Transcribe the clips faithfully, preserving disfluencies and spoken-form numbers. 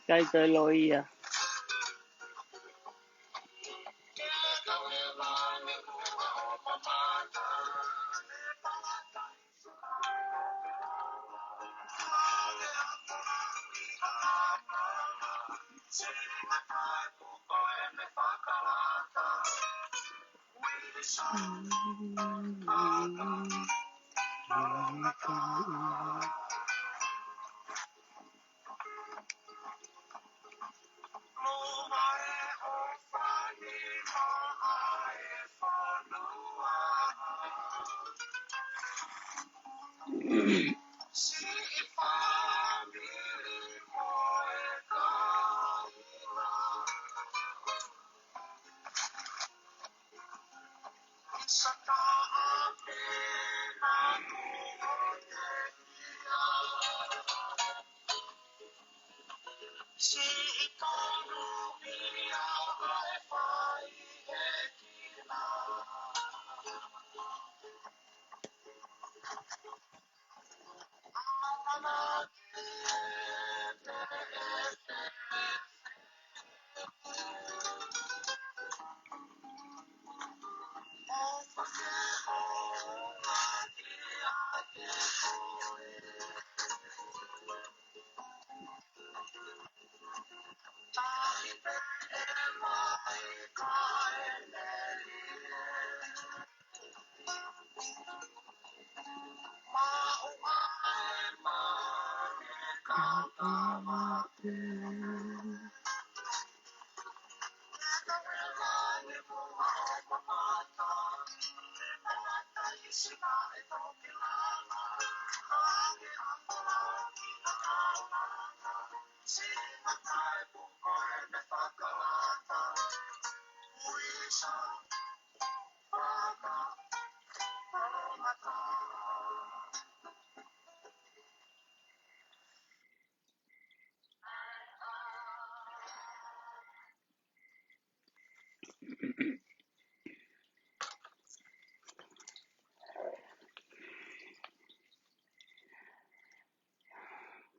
Kai toi loia.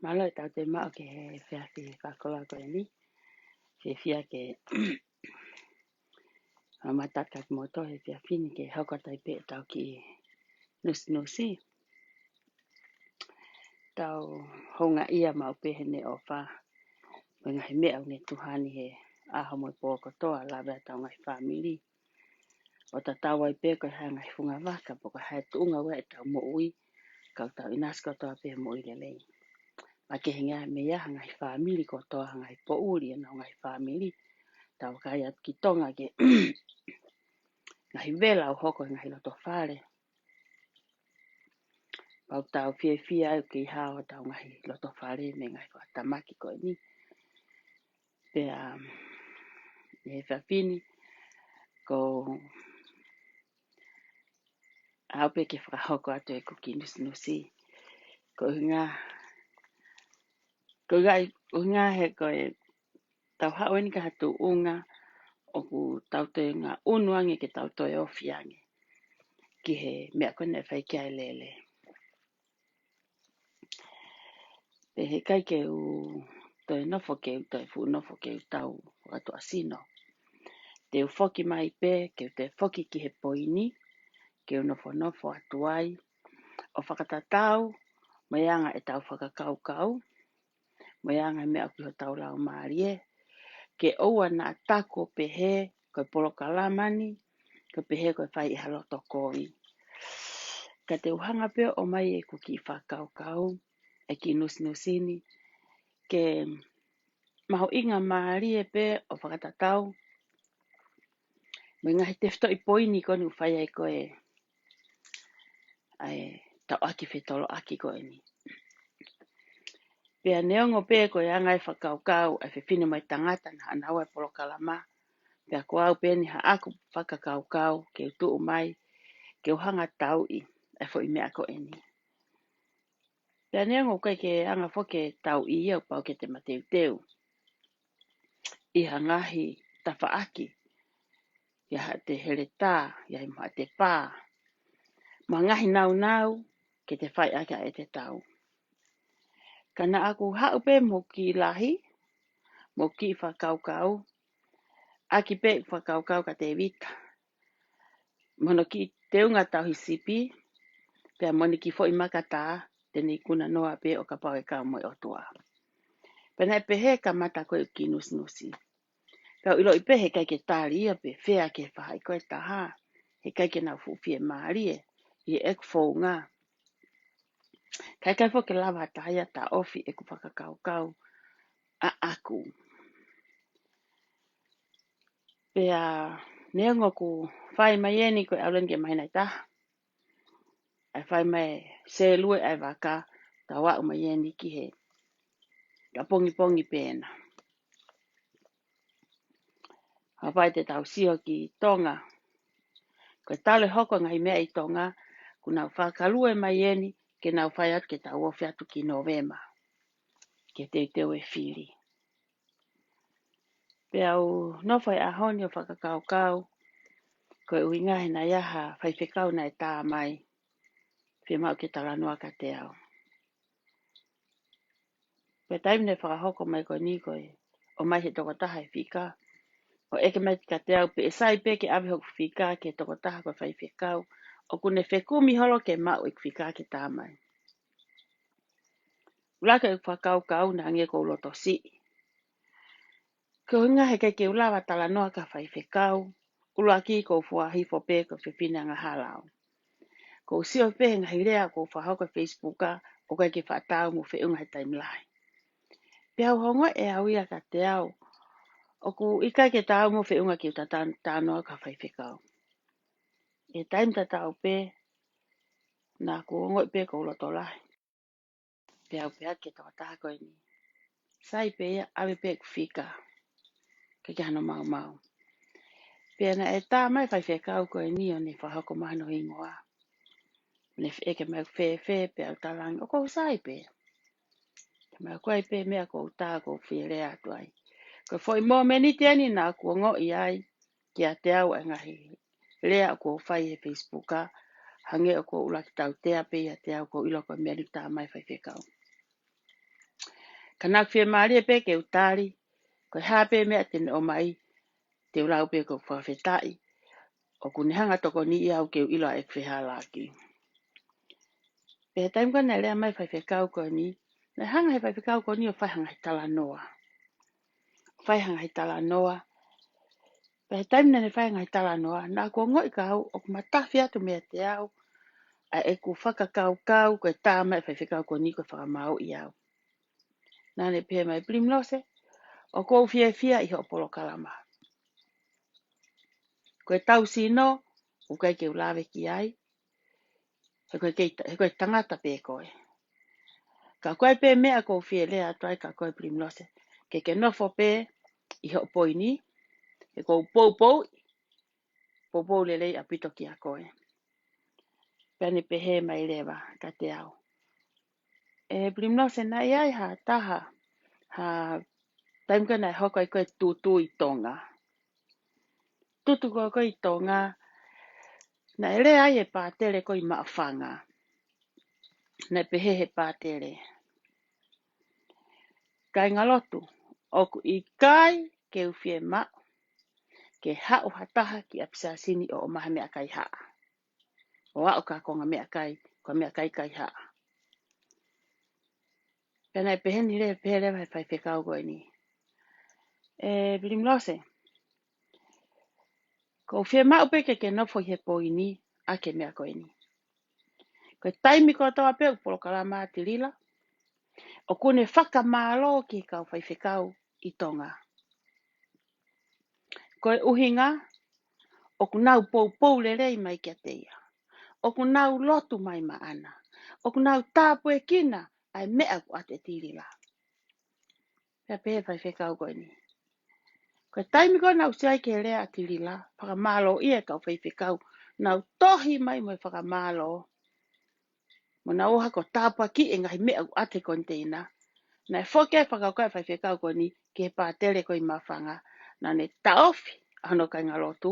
Mālō e tau te maʻu ki he efiafi fakakoloa ko eni. Fiefia ke mamata atu kimoutolu he efiafi ni ke hoko atu ai pē ʻetau kiʻi nusinusi. Tau houngaʻia maʻu pē heʻene ʻofa mo e ngaahi meʻa ʻoku ne tuha ni he ʻaho mo e pō kotoa, lave ʻa ʻetau ngaahi fāmili. ʻO tatau ai pē ko e hā e ngaahi funga vaka, pe ko e hā e tuʻunga ʻo ʻetau moʻui, ka ʻoku tau ʻinasi kotoa pē he moʻui lelei. Makehe ange meia ha ngaahi fāmili kotoa, ha ngaahi poʻuli ʻenau ngaahi fāmili. Tau kai atu ki Tonga ke ngaahi vela ʻoku hoko he ngaahi loto fale. Pau tau fiefia ai ki he hā hotau ngaahi loto fale mei he ngaahi fakatamaki ko eni. Pea, um, ʻi he efiafi ni, ko au pē ke fakahoko atu ʻeku kiʻi nusinusi. Ko e ʻuhinga, ko e ʻuhinga he ko e tau haʻu eni ki ha tuʻunga ʻoku tau toe ngaʻunu ange ke tau toe ofi ange ki he meʻa ko ē naʻe fai ki ai e lele. Pea heʻikai ke u toe nofo ke u toe fuʻu nofo ke u tau fakatuʻasino. Te u foki mai pē ke u toe foki ki he poini, ke u nofonofo atu ai ʻo fakatatau mo e anga ʻetau fakakaukau, mo e anga e meʻa ʻoku ʻi hotau laumālie, ke ʻoua naʻa taku ʻo pehē ko e polokalama ni, ko e pehē ko e fai ʻi ha loto kovi. Ka te u hanga pē ʻo ʻomai ʻeku kiʻi fakakaukau, e kiʻi nusinusi ni, ke mahuʻingamālie pē ʻo fakatatau mo e ngaahi tefitoʻi poini ko eni ʻoku fai ai ko ē ʻa e tauʻaki fetoloʻaki ko eni. Pea neongo pē ko e anga e fakakaukau ʻa e fefine mo e tangata naʻa nau ʻi he polokalama, pea ko au pē eni haʻaku fakakaukau ke u tuʻu mai ke u hanga ʻo tauʻi ʻa e foʻi meʻa ko eni. Pea neongo ʻoku ʻikai ke anga foki e tauʻi ia, ʻoku pau ke te mateuteu ʻi ha ngaahi tafaʻaki, ʻi haʻate heletā, ʻi haʻate pā, mo e ngaahi naunau ke te fai ʻaki ʻa ʻete tau. Ka naʻa ku haʻu pē mo e kiʻi lahi, mo e kiʻi fakakaukau, ʻaki pē ʻeku fakakaukau kia Tēvita mo hono kiʻi teunga tauhi sipi, pea mo ʻene kiʻi foʻi makatā, te ne ikuna noa pē ʻo kapau ʻe kau mo e ʻOtua. Pea naʻe pehē e kamata ko ē ʻeku kiʻi nusinusi. Pea u ʻiloʻi pē heʻikai ke tali ia pe fea ki he faʻahi ko ē ʻe taha, heʻikai ke nau fuʻu fiemālie ʻi heʻeku founga. Ka ʻikai foki ke lava ha taha ia ʻo taʻofi ʻeku fakakaukau ʻaʻaku. Pea neongo ʻoku fai mai eni ko e ʻalu eni ki he māhina ʻe taha, ʻa e fai mai e sēlue ʻa e vaka, tau aʻu mai eni ki he kapongipongi pē ena. Haʻu pē te tau sio ki Tonga. Ko e talu e hoko e ngaahi meʻa ʻi Tonga, kuo nau fakalue mai eni ke nau fai atu ke tau ofi atu ki Nōvema, ke teuteu e fili. Pea u nofo he ʻaho ni ʻo fakakaukau, ko e ʻuhinga he naʻe ʻi ai ha faifekau naʻe tā mai, fiemaʻu ke talanoa kiate au. Pea taimi naʻe fakahoko mai ko eni ko e ʻomai he tokotaha e fika, ʻo ʻeke mai kiate au pe ʻe sai pē ke ʻave hoku fika ki he tokotaha ko e faifekau, ʻoku ne fekumi holo ke maʻu ʻeku fika ke tā mai. ʻUluaki ʻeku fakakaukau naʻe hangē ʻoku ou loto siʻi. Ko e ʻuhinga heʻikai ke u lava talanoa ki ha faifekau, ʻuluaki ʻoku ou fua hifo pē ko e fefine angahala au. ʻOku ou sio pē he ngaahi lea ʻoku fakahoko he Facebook, ʻoku ʻikai ke fakatau mo feʻunga he taimi lahi. Pea u ongoʻi ʻe au ia kiate au, ʻoku ʻikai ke tau mo feʻunga ke u tatau talanoa ki ha faifekau. ʻI he taimi tatau pē, naʻa ku ongoʻi pē ʻoku ou loto lahi. Pea u pehē ki he tokotaha ko eni, sai pē ia, ʻave pē ʻeku fika. ʻIkai ke ʻi ai hano maumau. Pea naʻe tā mai e faifekau ko eni ʻo ne fakahoko mai hono hingoa. Ne ʻeke mai ʻoku fēfē, pea u talaange ʻoku ou sai pē. Pea mai ʻoku ʻi ai pē meʻa ʻoku ou tā ʻoku ou fie lea atu ai. Ko e foʻi momeniti eni naʻa ku ongoʻi ai kiate au e ngaahi lea ʻoku ou fai he Facebook, hangē ʻoku ou ʻuluaki tautea pē ʻiate au, ʻoku ou ʻilo ko e meʻa eni ʻoku tā mai e faifekau. Ka naʻa ku fiemālie pē ke u tali, ko e hā pē meʻa te ne ʻomai, te u lau pē ʻoku ou fakafetaʻi, ʻoku ne hanga ʻo tokoniʻi au ke u ʻilo ʻeku fehālaaki. Pea he taimi ko ē naʻe lea mai e faifekau ko eni, naʻe hanga he faifekau ko eni ʻo fai ha ngaahi talanoa. Fai ha ngaahi talanoa. Pea he taimi naʻa ne fai e ngaahi talanoa, naʻa ku ongoʻi kiate au ʻoku matafi atu meiate au ʻa ʻeku fakakaukau ko e tā mai e faifekau ko eni ko e fakamāuʻi au. Naʻa ne pehē mai, Pilimilose, ʻoku ou fiefia ʻi hoʻo polokalama. Ko e tau sino, ʻoku ʻikai ke u lave ki ai, he ko e kei, he ko e tangata pē koe. Ka ko e pē meʻa ʻoku ou fie lea atu ai kiate koe Pilimilose, ke ke nofo pē ʻi hoʻo poini, he ʻoku ou poupou, poupou lelei ʻaupito kiate koe. Pea ne pehē mai leva kiate au, ʻE Pilimilose, naʻe ʻi ai ha taha, ha taimi ko ē naʻe hoko ai ko ē tūtū ʻi Tonga. tutu ko ē ko ē ʻi Tonga, naʻe lea ai e pātele ko ē ʻi Maʻufanga. Naʻe pehē he pātele, kāingalotu, ʻoku ʻikai ke u fiemaʻu ke haʻu ha taha ki ʻapisiasi ni ʻo ʻomai ha meʻakai haʻa, ʻo aʻu ki ha konga meʻakai, ko e meʻakai kaihaʻa. Pea naʻe pehē ni leva, pehē leva he faifekau ko eni, ʻE Pilimilose, ʻoku ou fiemaʻu pē ke ke nofo ʻi he poini ʻaki e meʻa ko eni. Ko e taimi kotoa pē ʻoku polokalama ʻa Tilila, ʻoku ne fakamālō ki he kau faifekau ʻi Tonga. Ko e ʻuhinga, ʻoku nau poupou lelei mai kiate ia. ʻOku nau lotu mai maʻana. ʻOku nau tāpuekina ʻa e meʻa ʻoku ʻoatu ʻe Tilila. Pea pehē faifekau ko eni, ko e taimi ko ē naʻe aʻusia ai ki he lea ʻa Tilila, fakamālōʻia e kau faifekau, nau tohi mai mo e fakamālō, mo nau ʻohake ʻo tāpuakiʻi e ngaahi meʻa ʻoku ʻoatu he koniteina. Naʻe foki ai e fakakaukau ʻa e faifekau ko eni ki he pātele ko ē ʻi Maʻufanga, naʻa ne taʻofi ʻa hono kāingalotu,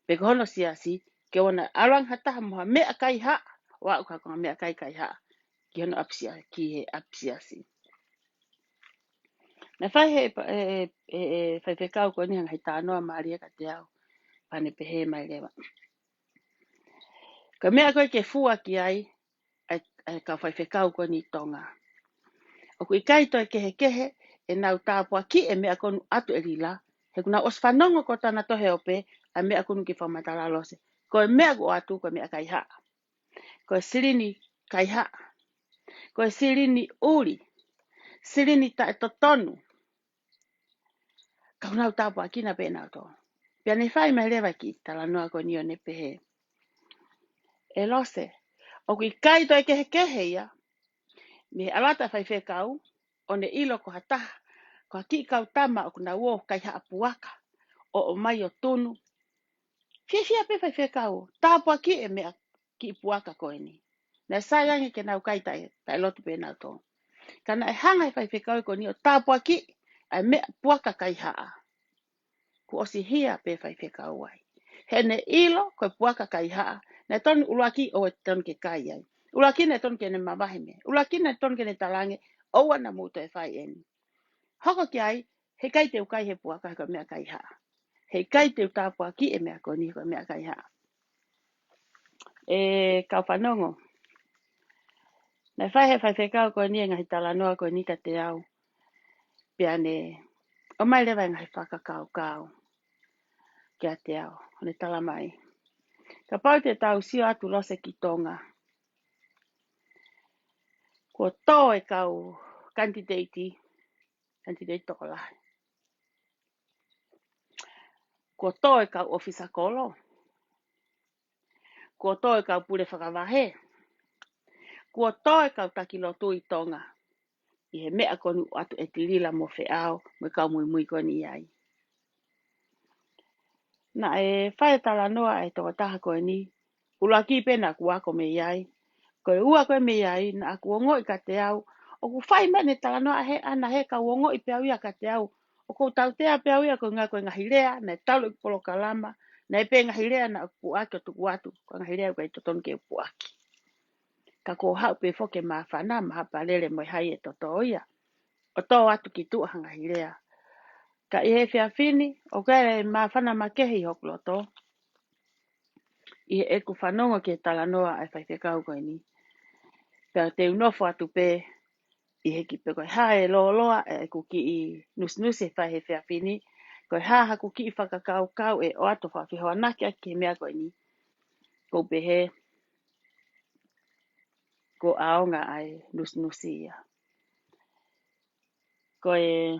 pe ko hono siasi, ke ʻoua naʻa ʻalu ange ha taha mo ha meʻakai haʻa, ʻo aʻu ki ha konga meʻakai kaihaʻa, ki hono ʻapisia-, ki he ʻapisiasi. Naʻe fai he pa-, e, e, e, e faifekau ko eni ha ngaahi talanoa mālie kiate au, pea ne pehē mai leva, ko e meʻa ko ē ke fua ki ai ʻa e, ʻa e kau faifekau ko eni ʻi Tonga, ʻoku ʻikai toe kehekehe ʻenau tāpuakiʻi e meʻa ʻoku ʻoatu ʻe Lila, he kuo nau ʻosi fanongo ko ē tana tohi ope, ʻa e meʻa ʻoku ne kiʻi fakamatala Lose. Ko e meʻa ʻoku ʻoatu ko e meʻakai haʻa, ko e silini kaihaʻa, ko e silini ʻuli, silini taʻetotonu, ka ʻoku nau tāpuekina pē ʻe nautolu. Pea ne fai mai leva e kiʻi talanoa ko eni ʻo ne pehē, ʻE Lose, ʻoku ʻikai toe kehekehe ia mei he ʻalu atu ʻa e faifekau, ʻo ne ʻilo ko ha taha, ko ha kiʻi kau tama ʻoku nau ō ʻo kaihaʻa puaka, ʻo ʻomai ʻo tunu. Fiefia pē faifekau, tāpuakiʻi e meʻa kiʻi puaka ko eni. Naʻe sai ange ke nau kai taʻe, taʻelotu pē nautolu. Ka naʻe hanga he faifekau ko eni ʻo tāpuakiʻi ʻa e meʻa puaka kaihaʻa. Kuo ʻosi hia pē faifekau ai. He ne ʻilo ko e puaka kaihaʻa, naʻe tonu ʻuluaki ʻoua tonu ke kai ai. ʻUluaki naʻe tonu ke ne mavahe mei ai. ʻUluaki naʻe tonu ke ne talaange, ʻoua naʻa mou toe fai eni. Hoko ki ai, heʻikai te u kai he puaka he ko e meʻakai haʻa. Heʻikai te u tāpuakiʻi e meʻa ko eni he ko e meʻakai haʻa. ʻE kau fanongo, naʻe fai he faifekau ko eni e ngaahi talanoa ko eni kiate au. Pea ne ʻomai leva e ngaahi fakakaukau kiate au, ʻo ne tala mai, kapau te tau sio atu Lose ki Tonga, kuo tō e kau kanititeiti, kanititeiti tokolahi. Kuo tō e kau ʻōfisa kolo. Kuo tō e kau pule fakavahe. Kuo tō e kau taki lotu ʻi Tonga ʻi he meʻa ko eni ʻoku ʻoatu ʻe Tilila mo Feʻao mo e kau muimui ko eni ʻi ai. Naʻe fai e talanoa ʻa e tokotaha ko eni, ʻuluaki pē naʻa ku ako mei ai. Ko e ua ko ē mei ai, naʻa ku ongoʻi kiate au, ʻoku fai mai ʻene talanoa he ʻana he kau ongoʻi pē au ia kiate au. ʻOku ou tautea pē au ia ko e ngaahi, ko e ngaahi lea naʻe talu ʻeku polokalama, naʻe pē ngaahi lea naʻa ku puʻaki ʻo tuku atu, ko e ngaahi lea ʻoku ʻikai totonu ke u puʻaki. Ka kuo haʻu pē foki e māfana, mahapalele mo e hai e toto ia, ʻo tō atu ki tuʻa ha ngaahi lea. Ka ʻi he efiafi ni, ʻoku ʻi ai e māfana makehe ʻi hoku loto ʻi heʻeku fanongo ki he talanoa ʻa e faifekau ko eni. Pea te u nofo atu pē ʻi he kiʻi pē ko e hā e lōloa ʻeku kiʻi nusinusi he fai he efiafi ni. Ko e hā haku kiʻi fakakaukau ʻe ʻoatu ʻo fakafehoanaki ʻaki ki he meʻa ko eni. Ko u pehē, ko e ʻaonga ʻa e nusinusi ia. Ko e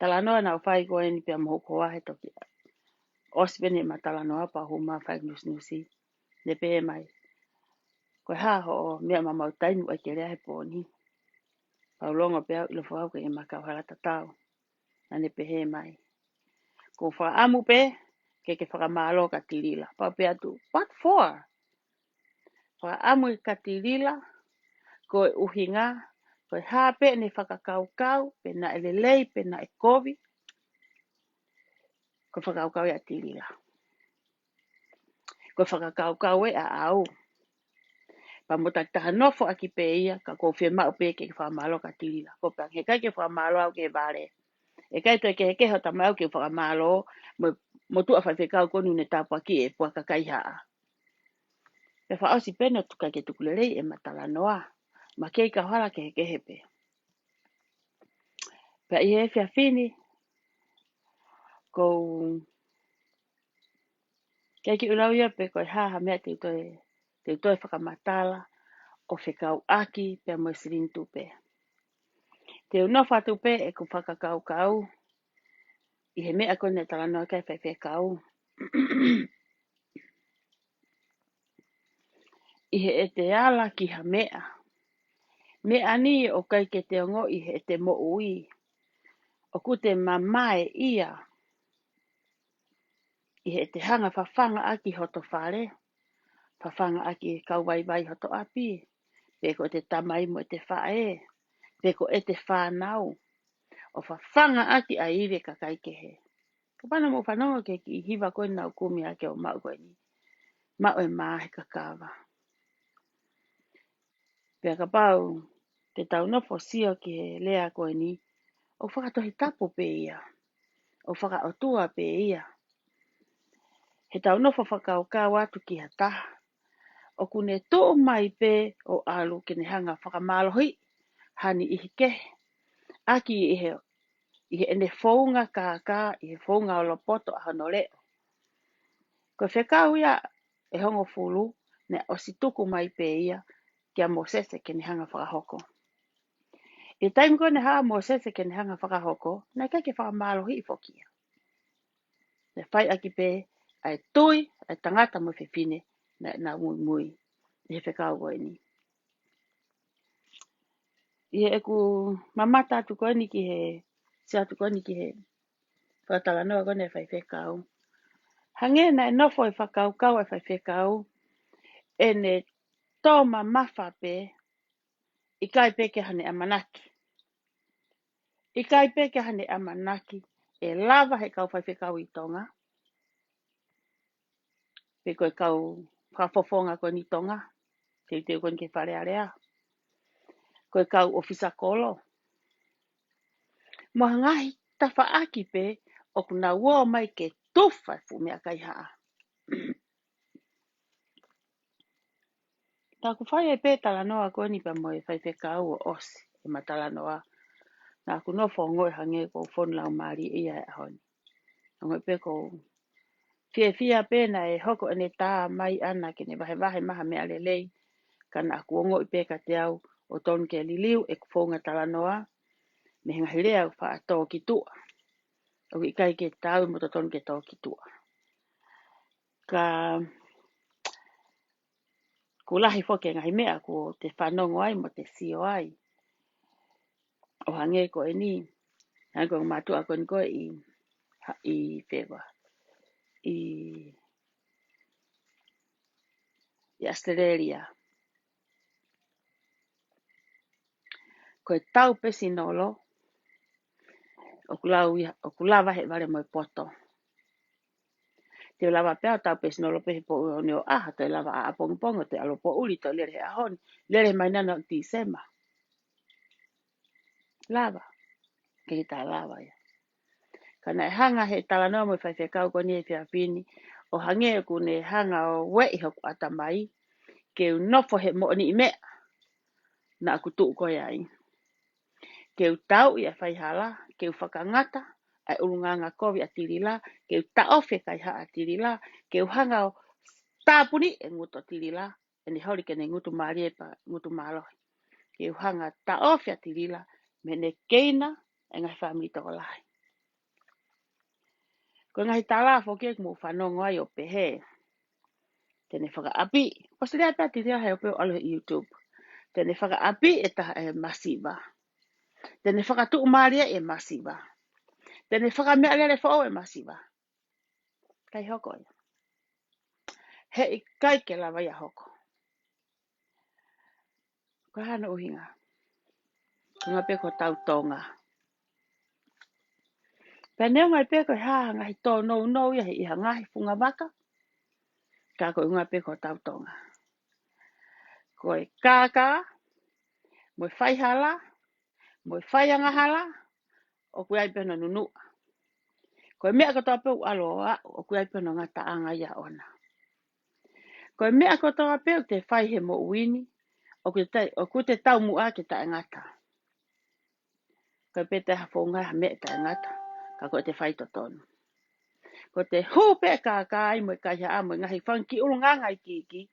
talanoa naʻa ku fai ko eni pea mo hoku hoa he toki ʻosi pē ʻema talanoa pea u hū mai ʻo fai nusinusi. Ne pehē mai, ko e hā hoʻo meʻa maumau taimi ʻoku ʻikai ke lea he pō ni? Pea u longo pē au ʻilo foki au ke ma kau hala tatau. Naʻa ne pehē mai, ko u fakaʻamu pē ke ke fakamālō kia Tilila. Pea u pehē atu, what for? Fakaʻamu kia Tilila, ko e ʻuhinga, ko e hā pē ʻene fakakaukau, pe naʻe lelei, pe naʻe kovi, Ko e fakakaukau ia ʻa Tilila. Ko e fakakaukau ē ʻaʻau. Pea mo taki taha nofo ʻaki pē ia, ka ʻoku ou fiemaʻu pē ke ke fakamālō kia Tilila. Ko e pehē ʻikai ke fakamālō au ki he vale. ʻIkai toe kehekehe ʻo tamaiki ke fakamālō mo, mo tuʻa faifekau ko eni ne tāpuakiʻi e puaka kaihaʻa. Pea fakaʻosi pē ʻo tuku ke tuku lelei ʻema talanoa. Ma kei kau hala kehekehe pē. Pea ʻi he efiafi ni, ʻoku ou kei kiʻi lau ia pe ko e hā ha meʻa te u toe, te u toe fakamatala ʻo fekauʻaki pea mo e silini tupe. Te u nofo atu pē ʻeku fakakaukau ʻi he meʻa ko eni naʻe talanoa ki ai e faifekau. ʻI heʻete ala ki ha meʻa. Meʻa ni ʻoku ʻikai ke te ongoʻi heʻete moʻui. ʻOku te mamae ia. ʻI heʻete hanga ʻo fafanga ʻaki hoto fale. Fafanga ʻaki e kau vaivai hoto ʻapi. Pe ko ʻete tamai mo ʻete faʻē. Pe ko ʻete fānau. ʻO fafanga ʻaki ʻa e ivi ʻa e kakai kehe. Kapau naʻa mou fanongo ki he kiʻi hiva ko eni naʻa ku kumi hake ʻo maʻu ko eni. Maʻu e mā he kakava. Pea kapau te tau nofo ʻo sio ki he lea ko eni, ʻoku fakatohitapu pē ia. ʻOku fakaʻotua pē ia. He tau nofo ʻo fakakaukau atu ki ha taha. ʻOku ne tuʻu mai pē ʻo ʻalu ke ne hanga ʻo fakamālohiʻi ha niʻihi kehe. ʻAki ʻi he, ʻi heʻene founga kākā, ʻi he founga olopoto ʻa hono leʻo. Ko e fekau ia ʻe hongofulu, naʻe ʻosi tuku mai pē ia kia Mōsese ke ne hanga ʻo fakahoko. ʻI he taimi ko ē naʻe haʻu ʻa Mōsese ke ne hanga ʻo fakahoko, naʻe ʻikai ke fakamālohiʻi foki ia. Naʻe fai ʻaki pē ʻa e tui ʻa e tangata mo e fefine naʻa nau muimui ʻi he fekau ko eni. ʻI heʻeku mamata atu ko eni ki he, sio atu ko eni ki he fakatalanoa ko eni ʻa e faifekau. Hangē naʻe nofo e fakakaukau ʻa e faifekau, ʻene tō mamafa pē, ʻikai pē ke ʻi ai haʻane ʻamanaki. ʻIkai pē ke ʻi ai haʻane ʻamanaki ʻe lava ʻe he kau faifekau ʻi Tonga, pe ko e kau fakafofonga ko eni ʻi Tonga, teuteu ko eni ki he Fale Alea, ko e kau ʻōfisa kolo, mo ha ngaahi tafaʻaki pē ʻoku nau ō mai ke tufa e fuʻu meʻakai haʻa. Naʻa ku fai ai pē talanoa ko eni pea mo e faifekau ʻo ʻosi ʻema talanoa. Naʻa ku nofo ʻo ongoʻi hangē ʻoku ou fonu laumālie ia he ʻaho ni. Ongoʻi pē ʻoku ou fiefia pē naʻe hoko ʻene tā mai ʻana ke ne vahevahe mai ha meʻa lelei. Ka naʻa ku ongoʻi pē kiate au ʻoku tonu ke liliu ʻeku founga talanoa mei he ngaahi lea ʻoku faʻa tō ki tuʻa. ʻOku ʻikai ke taau mo totonu ke tō ki tuʻa. Ka ʻoku lahi foki e ngaahi meʻa ʻoku te fanongo ai mo te sio ai. ʻO hangē ko eni, hangē ko e mātuʻa ko eni ko ē ʻi, ʻi fē vā, ʻi, ʻi ʻAositelēlia. Ko e tau pesinolo, ʻoku lau ia, ʻoku lava he vale mo e poto. Te u lava pē ʻo tau pesinolo pē he poʻuli ʻo ne ʻaho, te u lava ʻapongipongi, te u ʻalu poʻuli, te u lele he ʻaho ni, lele mai nana ʻo Tīsema. Lava. Ke ta lava ia. Ka naʻe hanga he talanoa mo e faifekau ko eni he efiafi ni, ʻo hangē ʻoku ne hanga ʻo ueʻi hoku ʻatamai, ke u nofo he moʻoniʻi meʻa naʻa ku tuʻu ko ē ai. Ke u tauʻi ʻa e faihala, ke u fakangata ʻa e ʻulungaanga kovi ʻa Tilila, ke u taʻofi e kaihaʻa ʻa Tilila, ke u hanga ʻo tāpuni e ngutu ʻo Tilila, ʻene holi ke ne ngutu mālie pea ngutu mālohi. Ke u hanga ʻo taʻofi ʻa Tilila mei heʻene keina e ngaahi fāmili tokolahi. Ko e ngaahi tala foki ʻoku mou fanongo ai ʻo pehē, te ne fakaʻapi, ʻosi lea pē ʻa Tilila he ʻoku pehē ʻo ʻalu he YouTube. Te ne fakaʻapi e taha e masiva. Te ne fakatuʻumālie e masiva. Te ne fakameʻalele foʻou e masiva. ʻIkai hoko ia. He ʻikai ke lava ia hoko. Ko e hā hono ʻuhinga? Ko e ʻuhinga pē ko hotau Tonga. Pea neongo ai pē ko e hā ha ngaahi tōnounou ia ʻi ha ngaahi funga vaka, ka ko e ʻuhinga pē ko hotau Tonga. Ko e kākā, mo e faihala, mo e faiangahala, ʻoku ʻi ai pē hono nunuʻa. Ko e meʻa kotoa pē ʻoku ʻalu ʻo aʻu, ʻoku ʻi ai pē hono ngataʻanga ia ʻona. Ko e meʻa kotoa pē ʻoku te fai he moʻui ni, ʻoku te, ʻoku te taumuʻa ke taʻengata. Ko e pē taha founga ha meʻa taʻengata, ka ko e te fai totonu. Ko e te hū pē kākā ai mo e kaihaʻa mo e ngaahi fanga kiʻi ʻulungaanga iiki,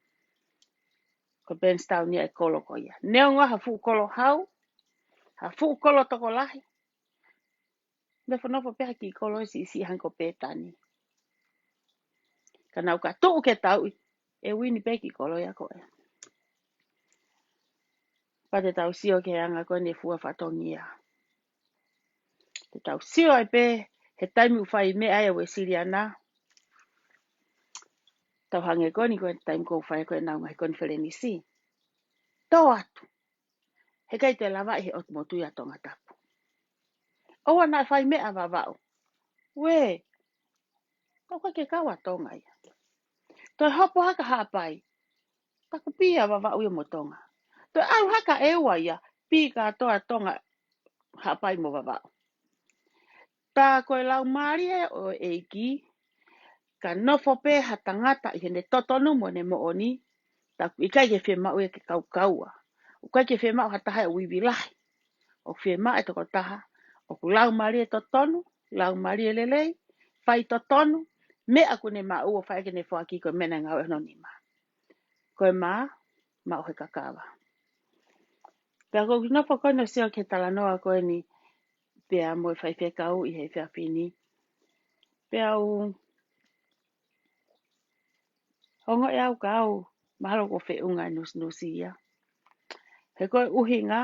ko e Burnstown ia e kolo ko ia. Neongo ha fuʻu kolo hau, ha fuʻu kolo tokolahi, nofonofo pē ha kiʻi kolo ʻe siʻisiʻi hangē ko Pētani. Ka naʻa ku ka tuʻu ke tauʻi, ʻe uini pē kiʻi kolo ia ko ē. Pea te tau sio ki he anga ko eni e fua fatongia. Te tau sio ai pē he taimi ʻoku fai meʻa ai ʻa e Uēsiliana. Tau hangē ko eni ko e taimi ʻoku fai ko ē ʻenau ngaahi konifelenisi. Tō atu. He ʻikai te lava ʻi he ʻotu motuʻa ʻa Tongatapu. ʻOua naʻa fai meʻa Vavaʻu. Uē, ʻoku ʻikai ke kau ʻa Tonga ia. Toe hopo hake Haʻapai. Taku pē ʻa Vavaʻu ia mo Tonga. Toe ʻalu hake ʻEua ia, pē kātoa Tonga, Haʻapai mo Vavaʻu. Tā ko e Laumālie ʻo e ʻEiki, ka nofo pē ha tangata ʻi heʻene totonu mo ʻene moʻoni, taku ʻikai ke fiemaʻu ia ke kaukaua. ʻOku ʻikai ke fiemaʻu ha taha ʻe uivi lahi. ʻOku fiemaʻu e tokotaha ʻoku laumālie totonu, laumālie lelei, fai totonu, meʻa ʻoku ne maʻu ʻo fai ke ne foaki ko e meʻa naʻe ngāueʻaki hono nima. Ko e mā, maʻu he kakava. Pea ko u nofo ko eni ʻo sio ki he talanoa ko eni, pea mo e faifekau ʻi he efiafi ni. Pea u ongoʻi au ka u mahalo ko e feʻunga e nusinusi ia. He ko e ʻuhinga,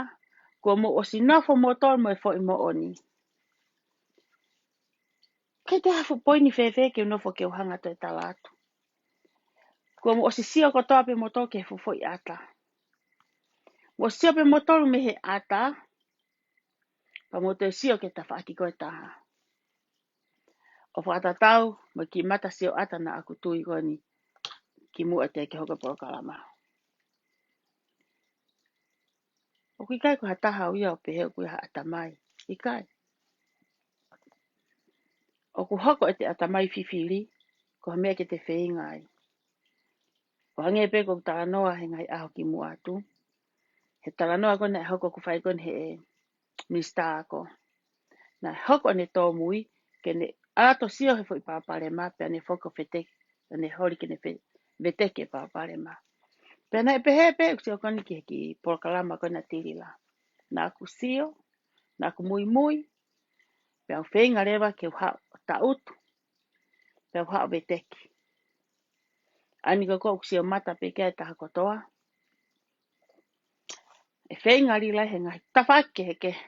kuo mou ʻosi nofo moutolu mo e foʻi moʻoni. ʻIkai toe ha fuʻu poini fēfē ke u nofo ke u hanga atu ʻo tala atu. Kuo mou ʻosi sio kotoa pē moutolu ki he fuʻu foʻi ʻata. Mou sio pē moutolu mei he ʻata, pea mou toe sio ki he tafaʻaki ko ē ʻe taha. ʻO fakatatau mo e kiʻi mata sioʻata naʻa ku tui ko eni kimuʻa teʻeki ke hoko e polokalama. ʻOku ʻikai ko ha taha au ia ʻo pehē ʻoku ʻi ai ha ʻatamai. ʻIkai. ʻOku hoko ʻete ʻatamai fifili, ko ha meʻa ke te feinga ai. ʻO hangē pē ko e talanoa he ngaahi ʻaho kimuʻa atu. He talanoa ko ē naʻe hoko ʻoku fai ko eni he minisitā ako. Naʻe hoko ʻene tōmui, ke ne ʻalu ʻo sio he foʻi palopalema, pea ne foki ʻo veteki, pea ne holi ke ne fe-, veteki e palopalema. Pea naʻe pehē pē ʻeku sio ko eni ki he kiʻi polokalama ko ena Tilila. Naʻa ku sio, naʻa ku muimui, pea u feinga leva ke u haʻu ʻo taʻutu, pea u haʻu ʻo veteki. ʻAni ko ʻeku sio mata pē ki ai taha kotoa. ʻE feinga lila he ngaahi tafaʻaki kehekehe.